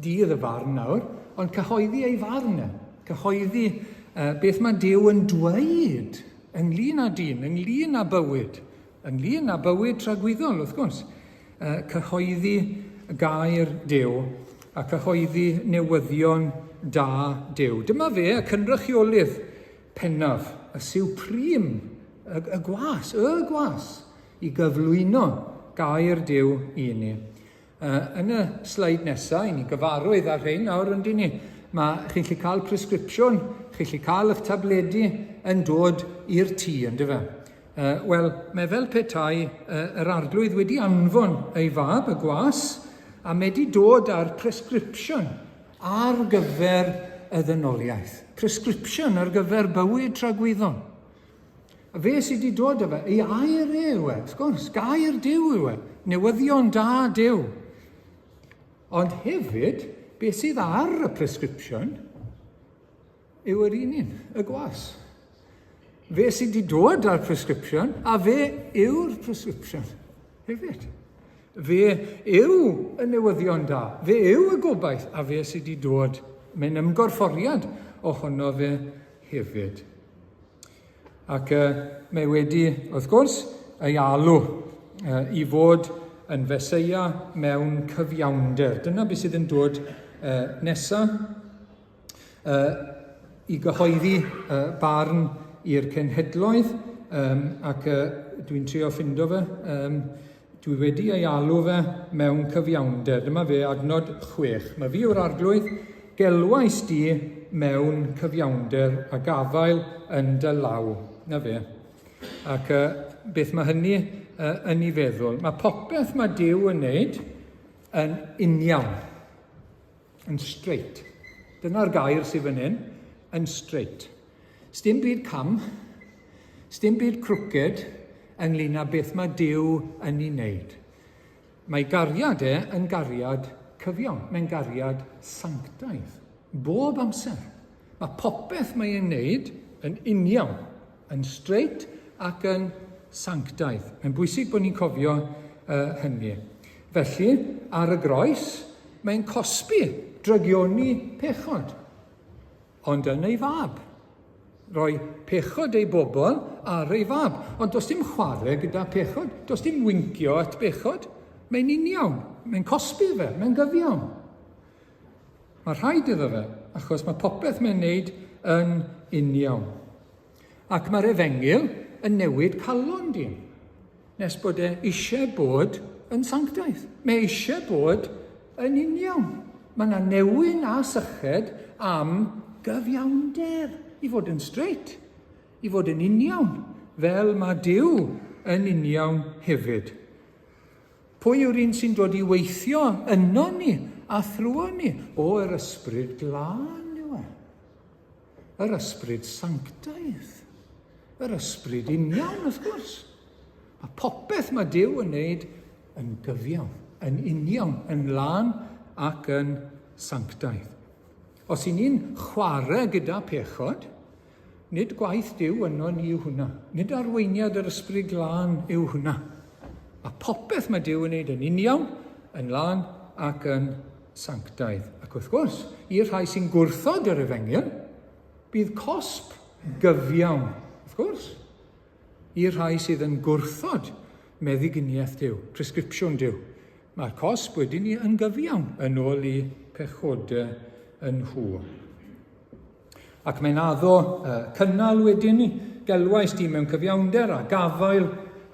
dydd y farn nawr, ond cyhoeddi ei farn e. Cyhoeddi uh, beth mae Duw yn dweud ynglyn â dyn, ynglyn â bywyd, ynglyn â bywyd tragwyddol, wrth gwrs. Uh, cyhoeddi gair Duw a cyhoeddi newyddion da Duw. Dyma fe, y cynrychiolydd pennaf, y supreme, y, y gwas, y gwas, i gyflwyno gair Duw i ni. Uh, yn y sleid nesaf, i ni gyfarwydd ar rhain nawr yn ni, mae chi'n gallu cael presgripsiwn, chi'n gallu cael eich tabledi yn dod i'r tŷ, yn dyfe? Uh, Wel, mae fel petai uh, yr arglwydd wedi anfon ei fab, y gwas, a mae wedi dod â'r presgripsiwn ar gyfer y ddynoliaeth. Presgripsiwn ar gyfer bywyd tragwyddol. A fe sydd wedi dod â fe, ei air e yw e, wrth gwrs, gair Duw yw e, newyddion da Duw. Ond hefyd, beth sydd ar y prescription yw yr un un, y gwas. Fe sydd wedi dod â'r prescription, a fe yw'r prescription hefyd. Fe yw y newyddion da, fe yw y gobaith, a fe sydd wedi dod. Mae'n ymgorfforiad ohono fe hefyd. Ac uh, mae wedi, wrth gwrs, ei alw uh, i fod yn Feseia mewn cyfiawnder. Dyna beth sydd yn dod uh, nesaf uh, i gyhoeddi uh, barn i'r cenhedloedd um, ac uh, dwi'n trio ffindo fe. Um, Dwi wedi ei alw fe mewn cyfiawnder. Dyma fe, adnod 6. Mae fi yw'r arglwydd, gelwais di mewn cyfiawnder a gafael yn dy law. Na fe. Ac uh, beth mae hynny uh, yn ei feddwl? Mae popeth mae Duw yn wneud yn uniawn. Yn straight. Dyna'r gair sydd fan hyn, yn straight. Sdim byd cam, sdim byd crooked ynglyn â beth mae Duw yn ei wneud. Mae gariad e yn gariad cyfiawn, mae'n gariad sanctaidd, bob amser. Mae popeth mae e'n wneud yn uniawn, yn straight ac yn sanctaidd. Mae'n bwysig bod ni'n cofio uh, hynny. Felly, ar y groes, mae'n cosbi drygioni pechod, ond yn ei fab. Roi pechod ei bobl ar ei fab. Ond does dim chwarae gyda pechod, does dim wincio at bechod. Mae'n uniawn, mae'n cosbi fe, mae'n gyfiawn. Mae rhaid iddo fe, achos mae popeth mae'n neud yn uniawn. Ac mae'r efengyl yn newid calon dyn, nes bod e eisiau bod yn sanctaidd. Mae eisiau bod yn uniawn. Mae yna newyn a syched am gyfiawnder, i fod yn straight, i fod yn uniawn, fel mae Duw yn uniawn hefyd. Pwy yw'r un sy'n dod i weithio yno ni a thrwy ni? O, yr Ysbryd Glân yw e. Yr Ysbryd Sanctaidd. Yr Ysbryd uniawn, wrth gwrs. Mae popeth mae Duw yn wneud yn gyfiawn, yn uniawn, yn lân ac yn sanctaidd. Os i ni'n chwarae gyda pechod, Nid gwaith Duw yno ni yw hwnna. Nid arweiniad yr Ysbryd Glân yw hwnna. Mae popeth mae Duw yn wneud yn uniawn, yn lân ac yn sanctaidd. Ac wrth gwrs, i'r rhai sy'n gwrthod yr efengyl, bydd cosb gyfiawn, wrth gwrs. I'r rhai sydd yn gwrthod meddyginiaeth Duw, presgripsiwn Duw, mae'r cosb wedyn ni yn gyfiawn yn ôl i pechodau yn nhw. Ac mae'n addo uh, cynnal wedyn ni, gelwais di mewn cyfiawnder a gafael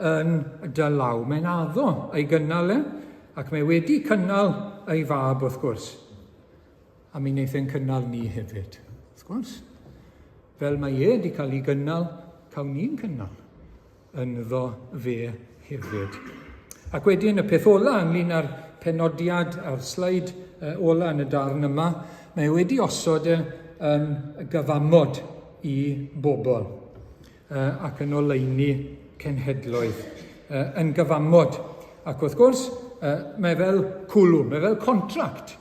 yn dy law. Mae'n addo ei gynnal e, ac mae wedi cynnal ei fab wrth gwrs. A mi wneith e'n cynnal ni hefyd, wrth gwrs. Fel mae e wedi cael ei gynnal, cawn ni'n cynnal ynddo fe hefyd. Ac wedyn y peth ola ynglyn â'r penodiad a'r sleid ola yn y darn yma, mae wedi osod e yn gyfamod i bobl ac yn oleuni cenhedloedd yn gyfamod. Ac wrth gwrs, mae fel cwlwm, mae fel contract.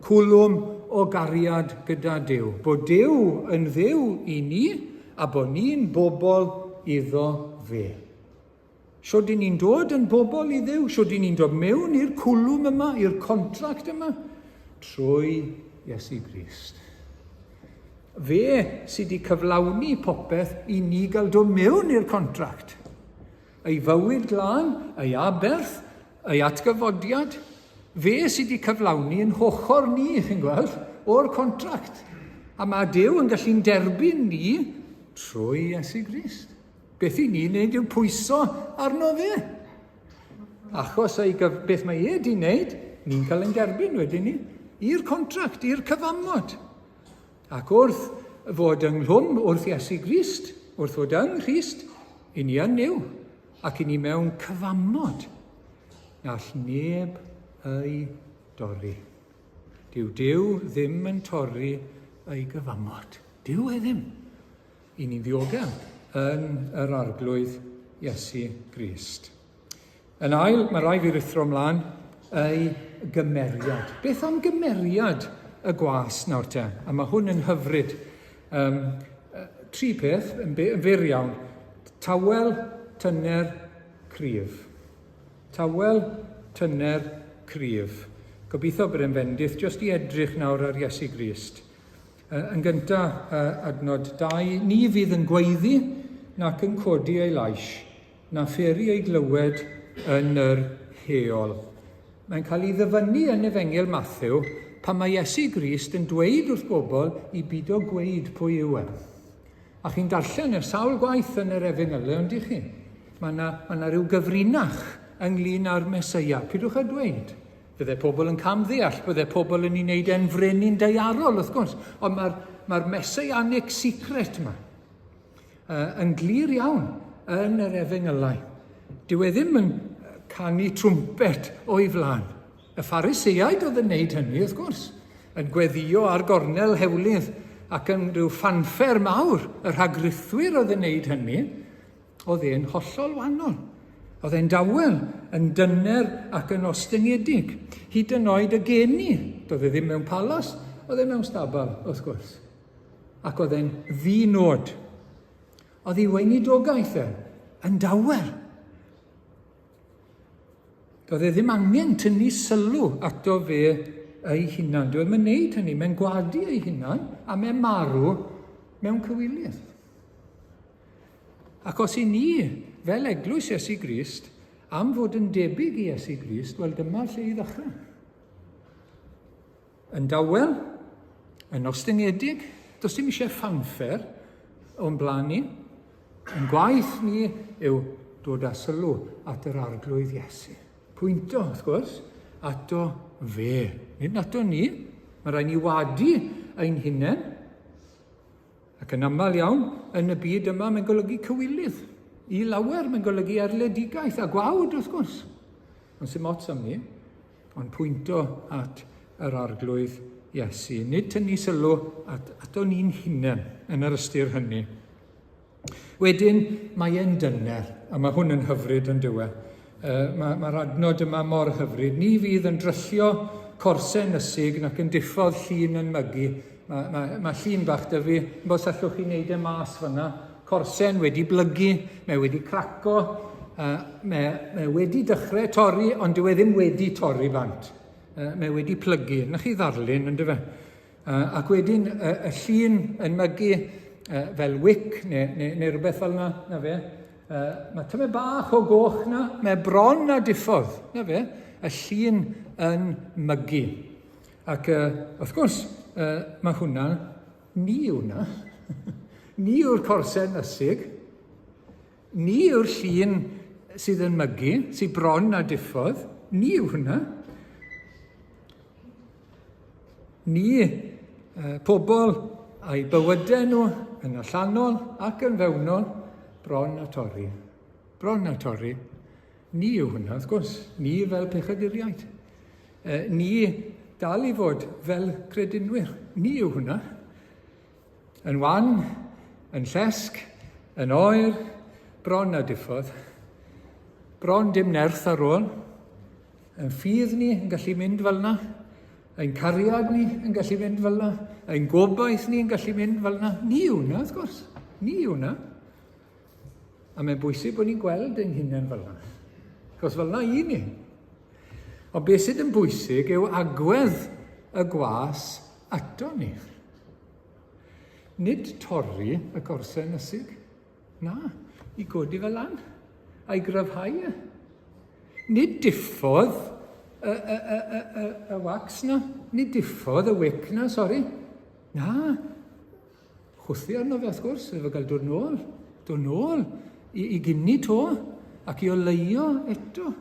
Cwlwm o gariad gyda Duw. Bod Duw yn Dduw i ni a bod ni'n bobl iddo fe. Shwd i ni'n dod yn bobl i Dduw? Shwd i ni'n dod mewn i'r cwlwm yma, i'r contract yma? Trwy Iesu Grist. Fe sydd wedi cyflawni popeth i ni gael dod mewn i'r contract. Ei fywyd glân, ei aberth, ei atgyfodiad, fe sydd wedi cyflawni yn hochr ni, chi'n gweld, o'r contract. A mae Duw yn gallu'n derbyn ni trwy Iesu Grist. Beth i ni'n neud yw pwyso arno fe. Achos ei gyf... beth mae e di wneud, ni'n cael ein derbyn wedyn ni, i'r contract, i'r cyfamod. Ac wrth fod ynghlwm wrth Iesu Grist, wrth fod yng Nghrist, i ni yn Nuw, ac i ni mewn cyfamod na all neb ei dorri. Dyw Duw ddim yn torri ei gyfamod. Dyw e ddim. I ni'n ddiogel. yn yr Arglwydd Iesu Grist. Yn ail, mae rhaid fi ruthro ymlaen, ei gymeriad. Beth am gymeriad y gwas nawr te? A mae hwn yn hyfryd. Um, tri peth, yn, yn fyr iawn. Tawel, tyner, cryf. Tawel, tyner, cryf. Gobeithio bod e'n fendith jyst i edrych nawr ar Iesu Grist. Yn gyntaf, adnod 2, ni fydd yn gweiddi nac yn codi ei lais, na pheri ei glywed yn yr heol. Mae'n cael ei ddyfynnu yn Efengyl Mathew pan mae Iesu Grist yn dweud wrth bobl i bido gweud pwy yw e. A chi'n darllen e sawl gwaith yn yr Efengylau, ond chi? Mae yna, mae yna rhyw gyfrinach ynglyn â'r Mesoea. Pidwch â dweud. Bydde pobl yn camddeall, bydde pobl yn ei wneud e'n frenin daearol, wrth gwrs. Ond mae'r mae messianic secret yma yn glir iawn yn yr Efengylau. Dyw e ddim yn canu trwmpet o'i flaen. Y Phariseaid oedd yn wneud hynny, wrth gwrs, yn gweddio ar gornel hewlydd ac yn rhyw ffanffer mawr. Y rhagrithwyr oedd yn wneud hynny. Oedd e'n hollol wahanol. Oedd e'n dawel, yn dyner ac yn ostyngedig. Hyd yn oed y geni. Doedd e ddim mewn palas, oedd e mewn stabal, wrth gwrs. Ac oedd e'n ddi-nod. Oedd ei weinidogaeth e yn dawel. Doedd e ddim angen tynnu sylw ato fe ei hunan. Doedd e ddim yn neud hynny. Mae'n gwadu ei hunan a mae'n marw mewn cywilydd. Ac os i ni, fel eglwys Iesu Grist, am fod yn debyg i Iesu Grist, wel dyma'r lle i ddechrau. Yn dawel, yn ostyngedig, does dim eisiau ffanffer o'n blaen ni. Yn gwaith ni yw dod â sylw at yr Arglwydd Iesu. Pwynto, wrth gwrs, ato fe. Nid ato ni. Mae rhaid ni wadu ein hunain. Ac yn aml iawn, yn y byd yma, mae'n golygu cywilydd. I lawer, mae'n golygu erledigaeth a gwawd, wrth gwrs. Ond sy'n ots am ni, ond pwynto at yr Arglwydd Iesu. Nid tynnu sylw at, ato ni'n hunain yn yr ystyr hynny. Wedyn, mae e'n dyner, a mae hwn yn hyfryd yn dyw e. Mae'r ma adnod yma mor hyfryd. Ni fydd yn dryllio corsen ysig nac yn diffodd llun yn mygu. Mae, mae, mae llun bach dy fi, bos allwch chi wneud e mas fyna. Corsen wedi blygu, mae wedi craco, uh, mae, mae wedi dechrau torri, ond dyw e ddim wedi torri bant. Uh, mae wedi plygu. Na chi ddarlun, yn dyfe? Ac wedyn y, y llun yn mygu uh, fel wic neu, neu, neu rhywbeth fel yna, na fe. Uh, mae tymed bach o goch na, mae bron a diffodd, na fe, y llun yn mygu. Ac uh, wrth gwrs, uh, mae hwnna, ni yw hwnna. ni yw'r corsen ysig. Ni yw'r llun sydd yn mygu, sydd bron a diffodd. Ni yw hwnna. Ni, pobl a'i bywydau nhw yn allanol ac yn fewnol, bron a torri. Bron a torri. Ni yw hwnna, wrth gwrs. Ni fel pechaduriaid. Ni dal i fod fel credinwyr. Ni yw hwnna. Yn wan, yn llesg, yn oer, bron a diffodd. Bron dim nerth ar ôl. Ein ffydd ni yn gallu mynd fel yna. Ein cariad ni yn gallu mynd fel yna. Ein gobaith ni yn gallu mynd fel yna. Ni yw hwnna, wrth gwrs. Ni yw hwnna. A mae'n bwysig bod ni'n gweld ein hunain fel yna. Cos fel yna i ni. Ond beth sydd yn bwysig yw agwedd y gwas ato ni. Nid torri y gorsen ysig. Na, i godi fe lan a'i gryfhau e. Nid diffodd y, y, y, y, y, y wax na, nid diffodd y wic na, sori. Na, chwthu arno fe wrth gwrs, efo gael dod nôl, dod nôl i, i gynnu to ac i oleuo eto.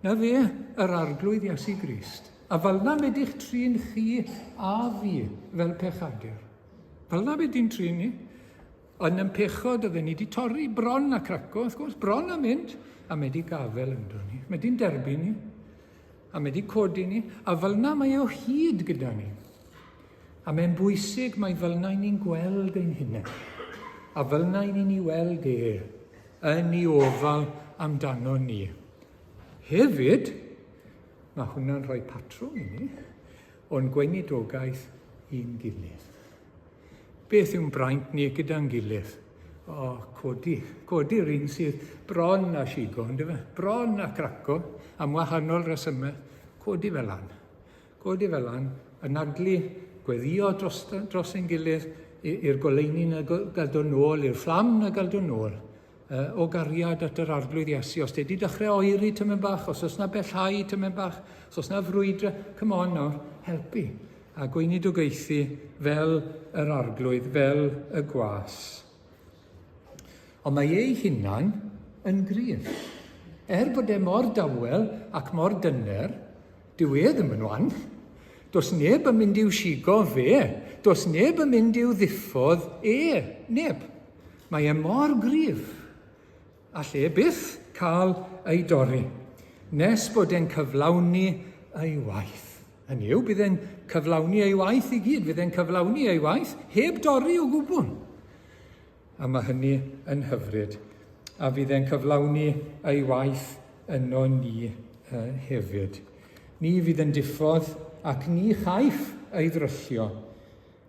Na fe, yr Arglwydd Iesu Grist. A fel na medych trin chi a fi fel pechadur. Fel na beth di'n trin ni. Yn yn pechod oedden ni wedi torri bron a craco, wrth gwrs, bron a mynd, a mae wedi gafel ynddo ni. Mae wedi'n derbyn ni, a mae wedi codi ni, a fel na mae o hyd gyda ni. A mae'n bwysig mae fel na ni'n gweld ein hunain. A fel yna i ni'n ei weld e yn ei ofal amdano ni. Hefyd, mae hwnna'n rhoi patrwm i ni o'n gweinidogaeth i'n gilydd. Beth yw'n braint ni gyda'n gilydd? O, codi, codi'r un sydd bron a sigo, ynddo fe? Bron a craco, am wahanol resymau. Codi fel lan. Codi fel lan, anadlu, gweddio dros, dros ein gilydd, i'r goleuni na gael dod nôl, i'r fflam na gael dod nôl. O gariad at yr Arglwydd Iesu. Os ti wedi dechrau oeri tymen bach, os oes na bellhau tymen bach, os oes na frwydra, come on nawr, helpu. A gweinidogaethu fel yr Arglwydd, fel y gwas. Ond mae ei hunan yn gryf. Er bod e mor dawel ac mor dyner, dyw e ddim yn wan. Does neb yn mynd i'w sigo fe. Does neb yn mynd i'w ddiffodd e. Neb. Mae e mor gryf, all e byth cael ei dorri, nes bod e'n cyflawni ei waith. Hynny yw, bydd e'n cyflawni ei waith i gyd, fydd e'n cyflawni ei waith heb dorri o gwbl. A mae hynny yn hyfryd. A fydd e'n cyflawni ei waith yno ni uh, hefyd. Ni fydd yn diffodd ac ni chaiff ei ddryllio.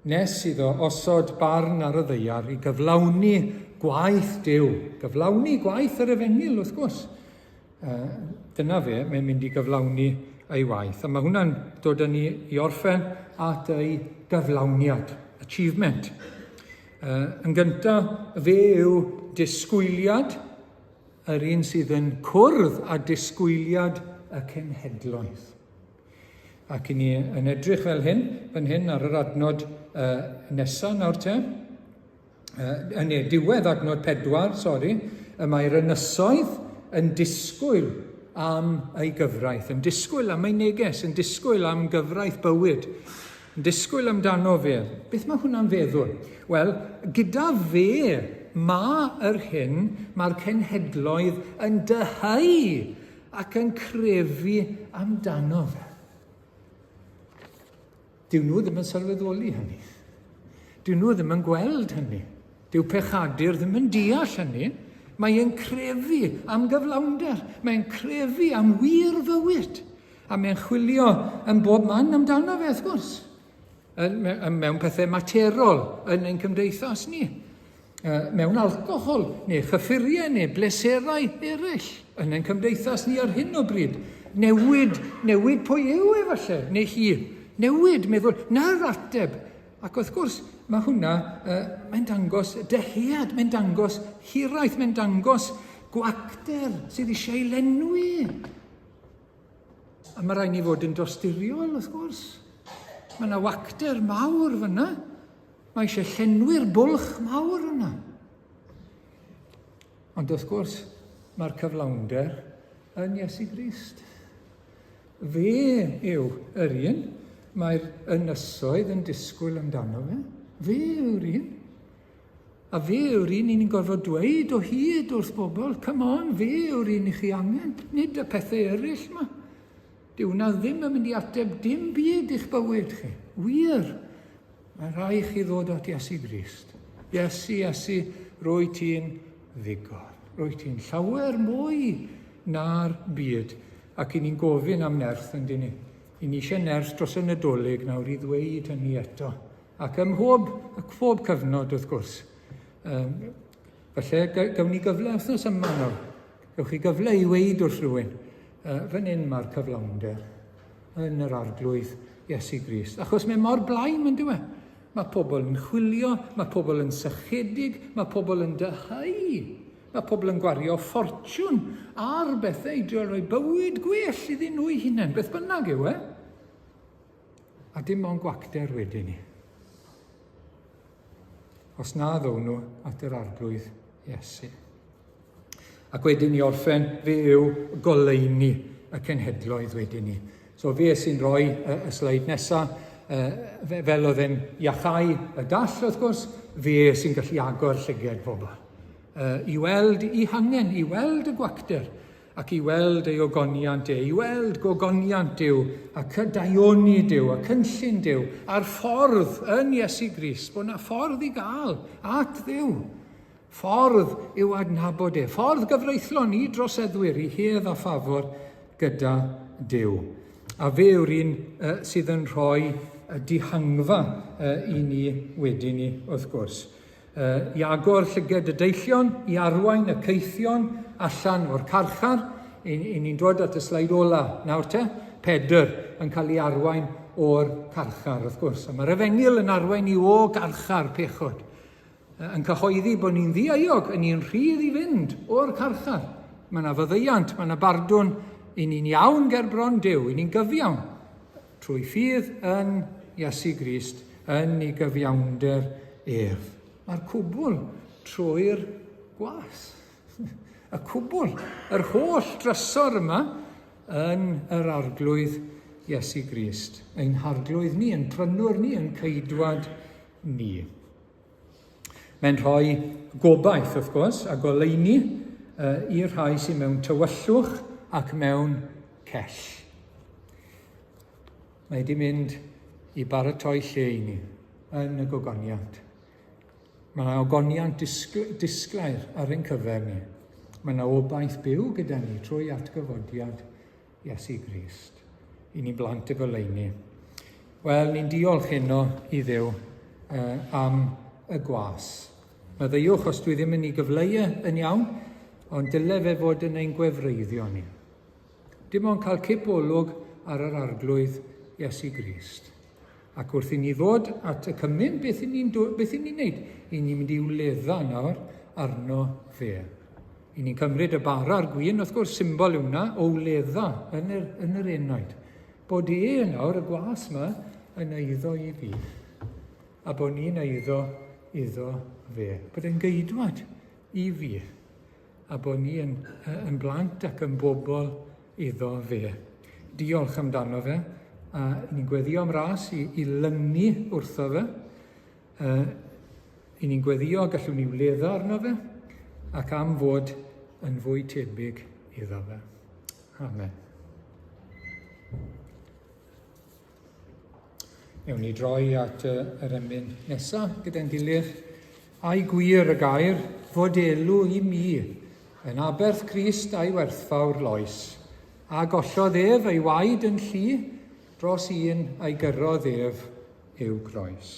Nes iddo osod barn ar y ddaear i gyflawni gwaith Duw, gyflawni gwaith yr efengyl, wrth gwrs. Uh, dyna fe, mae'n mynd i gyflawni ei waith. A mae hwnna'n dod â ni i orffen at ei gyflawniad, achievement. Uh, yn gyntaf, fe yw disgwyliad yr un sydd yn cwrdd â disgwyliad y cenhedloedd. Ac i ni yn edrych fel hyn, fan hyn ar yr adnod uh, nesaf nawr te, uh, yn ei diwedd adnod 4, sori, y mae'r ynysoedd yn disgwyl am ei gyfraith, yn disgwyl am ei neges, yn disgwyl am gyfraith bywyd, yn disgwyl amdano fe. Beth mae hwnna'n feddwl? Wel, gyda fe mae yr hyn mae'r cenhedloedd yn dyheu ac yn crefu amdano fe. Dyw nhw ddim yn sylweddoli hynny. Dyw nhw ddim yn gweld hynny. Dyw pechadur ddim yn deall hynny. Mae e'n crefu am gyflawnder. Mae'n crefu am wir fywyd. A mae'n chwilio yn bob man amdano fe, wrth gwrs. Yn, mewn pethau materol yn ein cymdeithas ni. Mewn alcohol neu chyffuriau neu bleserau eraill yn ein cymdeithas ni ar hyn o bryd. Newid, newid pwy yw e falle, neu hi. Newid, meddwl, na'r ateb. Ac wrth gwrs, mae hwnna, uh, mae'n dangos dyhead, mae'n dangos hiraeth, mae'n dangos gwacter sydd eisiau ei lenwi. A mae rhaid ni fod yn dosturiol, wrth gwrs. Mae yna wacter mawr fyna. Mae eisiau llenwi'r bwlch mawr yna. Ond wrth gwrs, mae'r cyflawnder yn Iesu Grist. Fe yw yr un mae'r ynysoedd yn disgwyl amdano fe. Fe yw'r un. A fe yw'r un ni'n gorfod dweud o hyd wrth bobl, come on, fe yw'r un i chi angen, nid y pethau eraill yma. Dyw hwnna ddim yn mynd i ateb dim byd i'ch bywyd chi. Wir. Mae rhai chi ddod at Iesu Grist. Iesu, Iesu, rwy ti'n ddigon. Rwy ti'n llawer mwy na'r byd. Ac i ni'n gofyn am nerth yn dyn ni. I ni eisiau nerth dros y Nadolig nawr i ddweud hynny eto. Ac ym mhob, pob cyfnod wrth gwrs. Um, felly, gawn ni gyfle wythnos yma nawr. Gewch chi gyfle i weid wrth rhywun, uh, fan hyn mae'r cyflawnder yn yr arglwydd Iesu Grist. Achos mae mor blaen yn dywe. Mae pobl yn chwilio, mae pobl yn sychedig, mae pobl yn dyheu. Mae pobl yn gwario ffortiwn ar bethau i drio rhoi bywyd gwell iddyn nhw'i hunain, beth bynnag yw e. A dim ond gwacter wedyn ni. Os na ddown nhw at yr arglwydd Iesu. Ac wedyn i orffen, fe yw goleuni y cenhedloedd wedyn ni. So fe sy'n rhoi y, y sleid nesaf, fel oedd e'n iachau y dall wrth gwrs, fe sy'n gallu agor llyged pobl. I weld i hangen, i weld y gwacter, ac i weld ei ogoniant e, i weld gogoniant Duw, ac y daioni Duw, a cynllun Duw, a'r ffordd yn Iesu Grist, bod yna ffordd i gael at Dduw. Ffordd i'w adnabod e, ffordd gyfreithlon i droseddwyr i hedd a ffafr gyda Duw. A fe yw'r un uh, sydd yn rhoi dihangfa uh, i ni wedyn ni, wrth gwrs. Uh, I agor llyged y deillion, i arwain y caethion allan o'r carchar. I, i ni'n dod at y sleid ola nawr te. Pedr yn cael ei arwain o'r carchar, wrth gwrs. A mae'r efengyl yn arwain i o garchar pechod. Yn cyhoeddi bod ni'n ddieuog, yn ni'n rhydd i fynd o'r carchar. Mae yna faddeuant, mae yna bardwn, i ni'n iawn ger bron Duw, i ni'n gyfiawn trwy ffydd yn Iesu Grist, yn ei gyfiawnder ef. Mae'r cwbl trwy'r gwas. Y cwbl, yr holl drysor yma yn yr Arglwydd Iesu Grist. Ein harglwydd ni, yn prynwr ni, yn ceidwad ni. Mae'n rhoi gobaith, wrth gwrs, a goleuni uh, i'r rhai sydd mewn tywyllwch ac mewn cell. Mae wedi mynd i baratoi lle i ni yn y gogoniant. Mae yna ogoniant disglair ar ein cyfer ni. Mae yna obaith byw gyda ni trwy atgyfodiad Iesu Grist, i ni blant y goleuni. Wel, ni'n diolch heno i Dduw uh, am y gwas. Maddeuwch os dwi ddim yn ei gyfleu e yn iawn, ond dyle fe fod yn ein gwefreiddio ni. Dim ond cael cip olwg ar yr Arglwydd Iesu Grist. Ac wrth i ni ddod at y cymun, beth i ni'n beth i ni'n neud? I ni'n mynd i wledda nawr arno fe. I ni'n cymryd y bara a'r gwin, wrth gwrs, symbol yw hwnna, o wledda yn yr, yn yr enaid. Bod e nawr, y gwas yma, yn eiddo i fi. A bod ni'n eiddo iddo fe. Bod e'n geidwad i fi. A bod ni yn, yn blant ac yn bobl iddo fe. Diolch amdano fe, a ni'n gweddio am ras i, i lynu wrtho fe. Uh, I ni'n gweddio gallwn ni wledda arno fe, ac am fod yn fwy tebyg iddo fe. Amen. Newn ni droi at yr emyn nesaf gyda'n gilydd. Ai gwir y gair fod elw i mi yn aberth Crist a'i werthfawr loes, a gollodd ef ei waed yn llu dros un a'i gyrrodd ef i'w groes.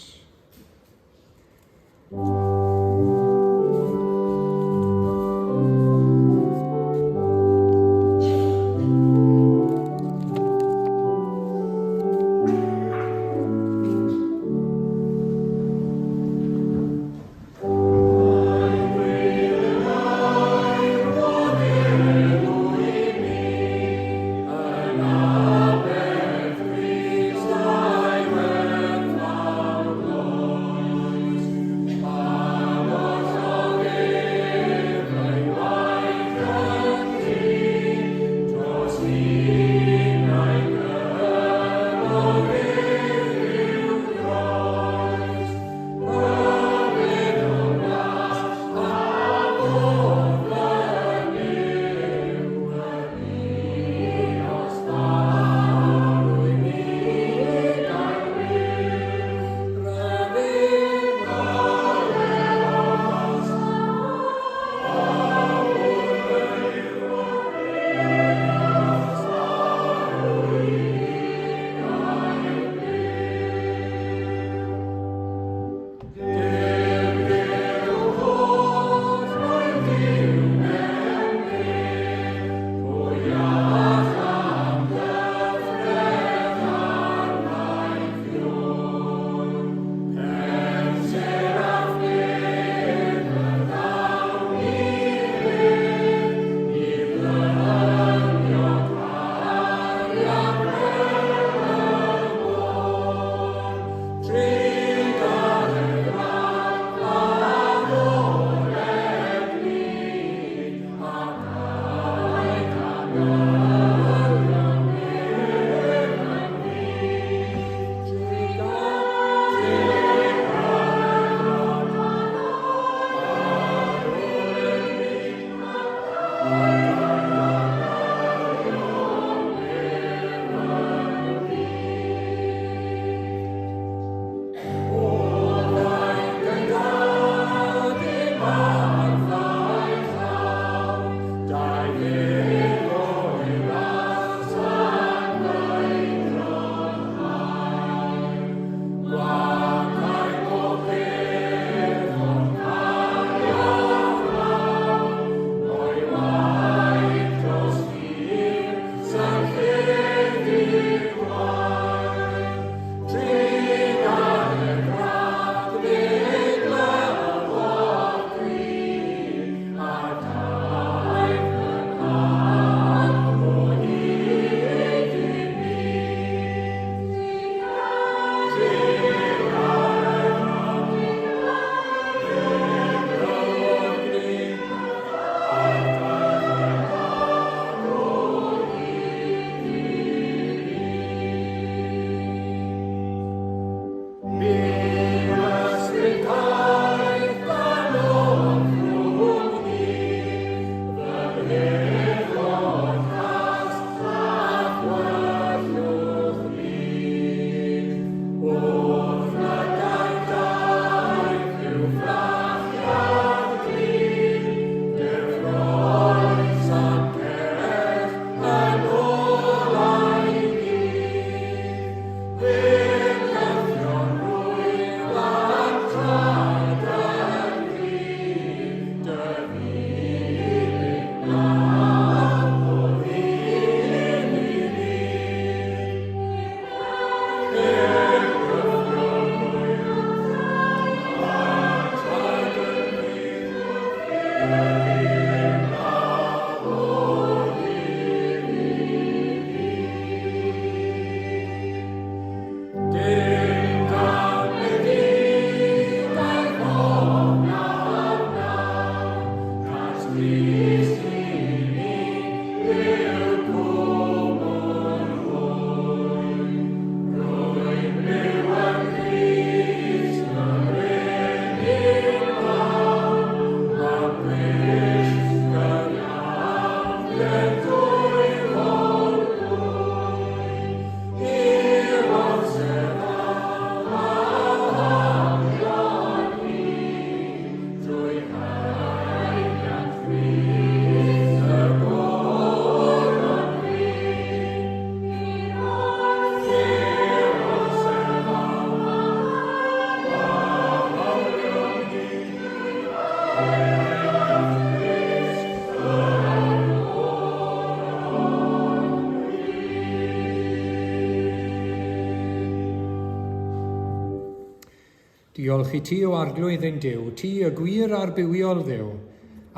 Diolch i ti, o Arglwydd ein Duw, ti y gwir a'r bywiol Dduw,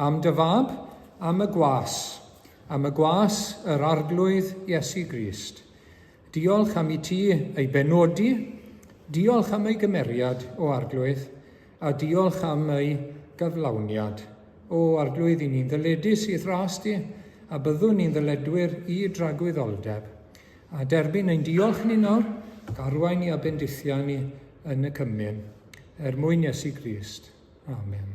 am dy fab, am y gwas, am y gwas yr Arglwydd Iesu Grist. Diolch am i ti ei benodi, diolch am ei gymeriad, o Arglwydd, a diolch am ei gyflawniad. O Arglwydd, i ni'n ddyledus i'th ras di, a byddwn ni'n ddyledwyr i dragwyddoldeb. A derbyn ein diolch ni nawr, ac arwain ni a bendithiau ni yn y cymun. Er mwyn Iesu Grist. Amen.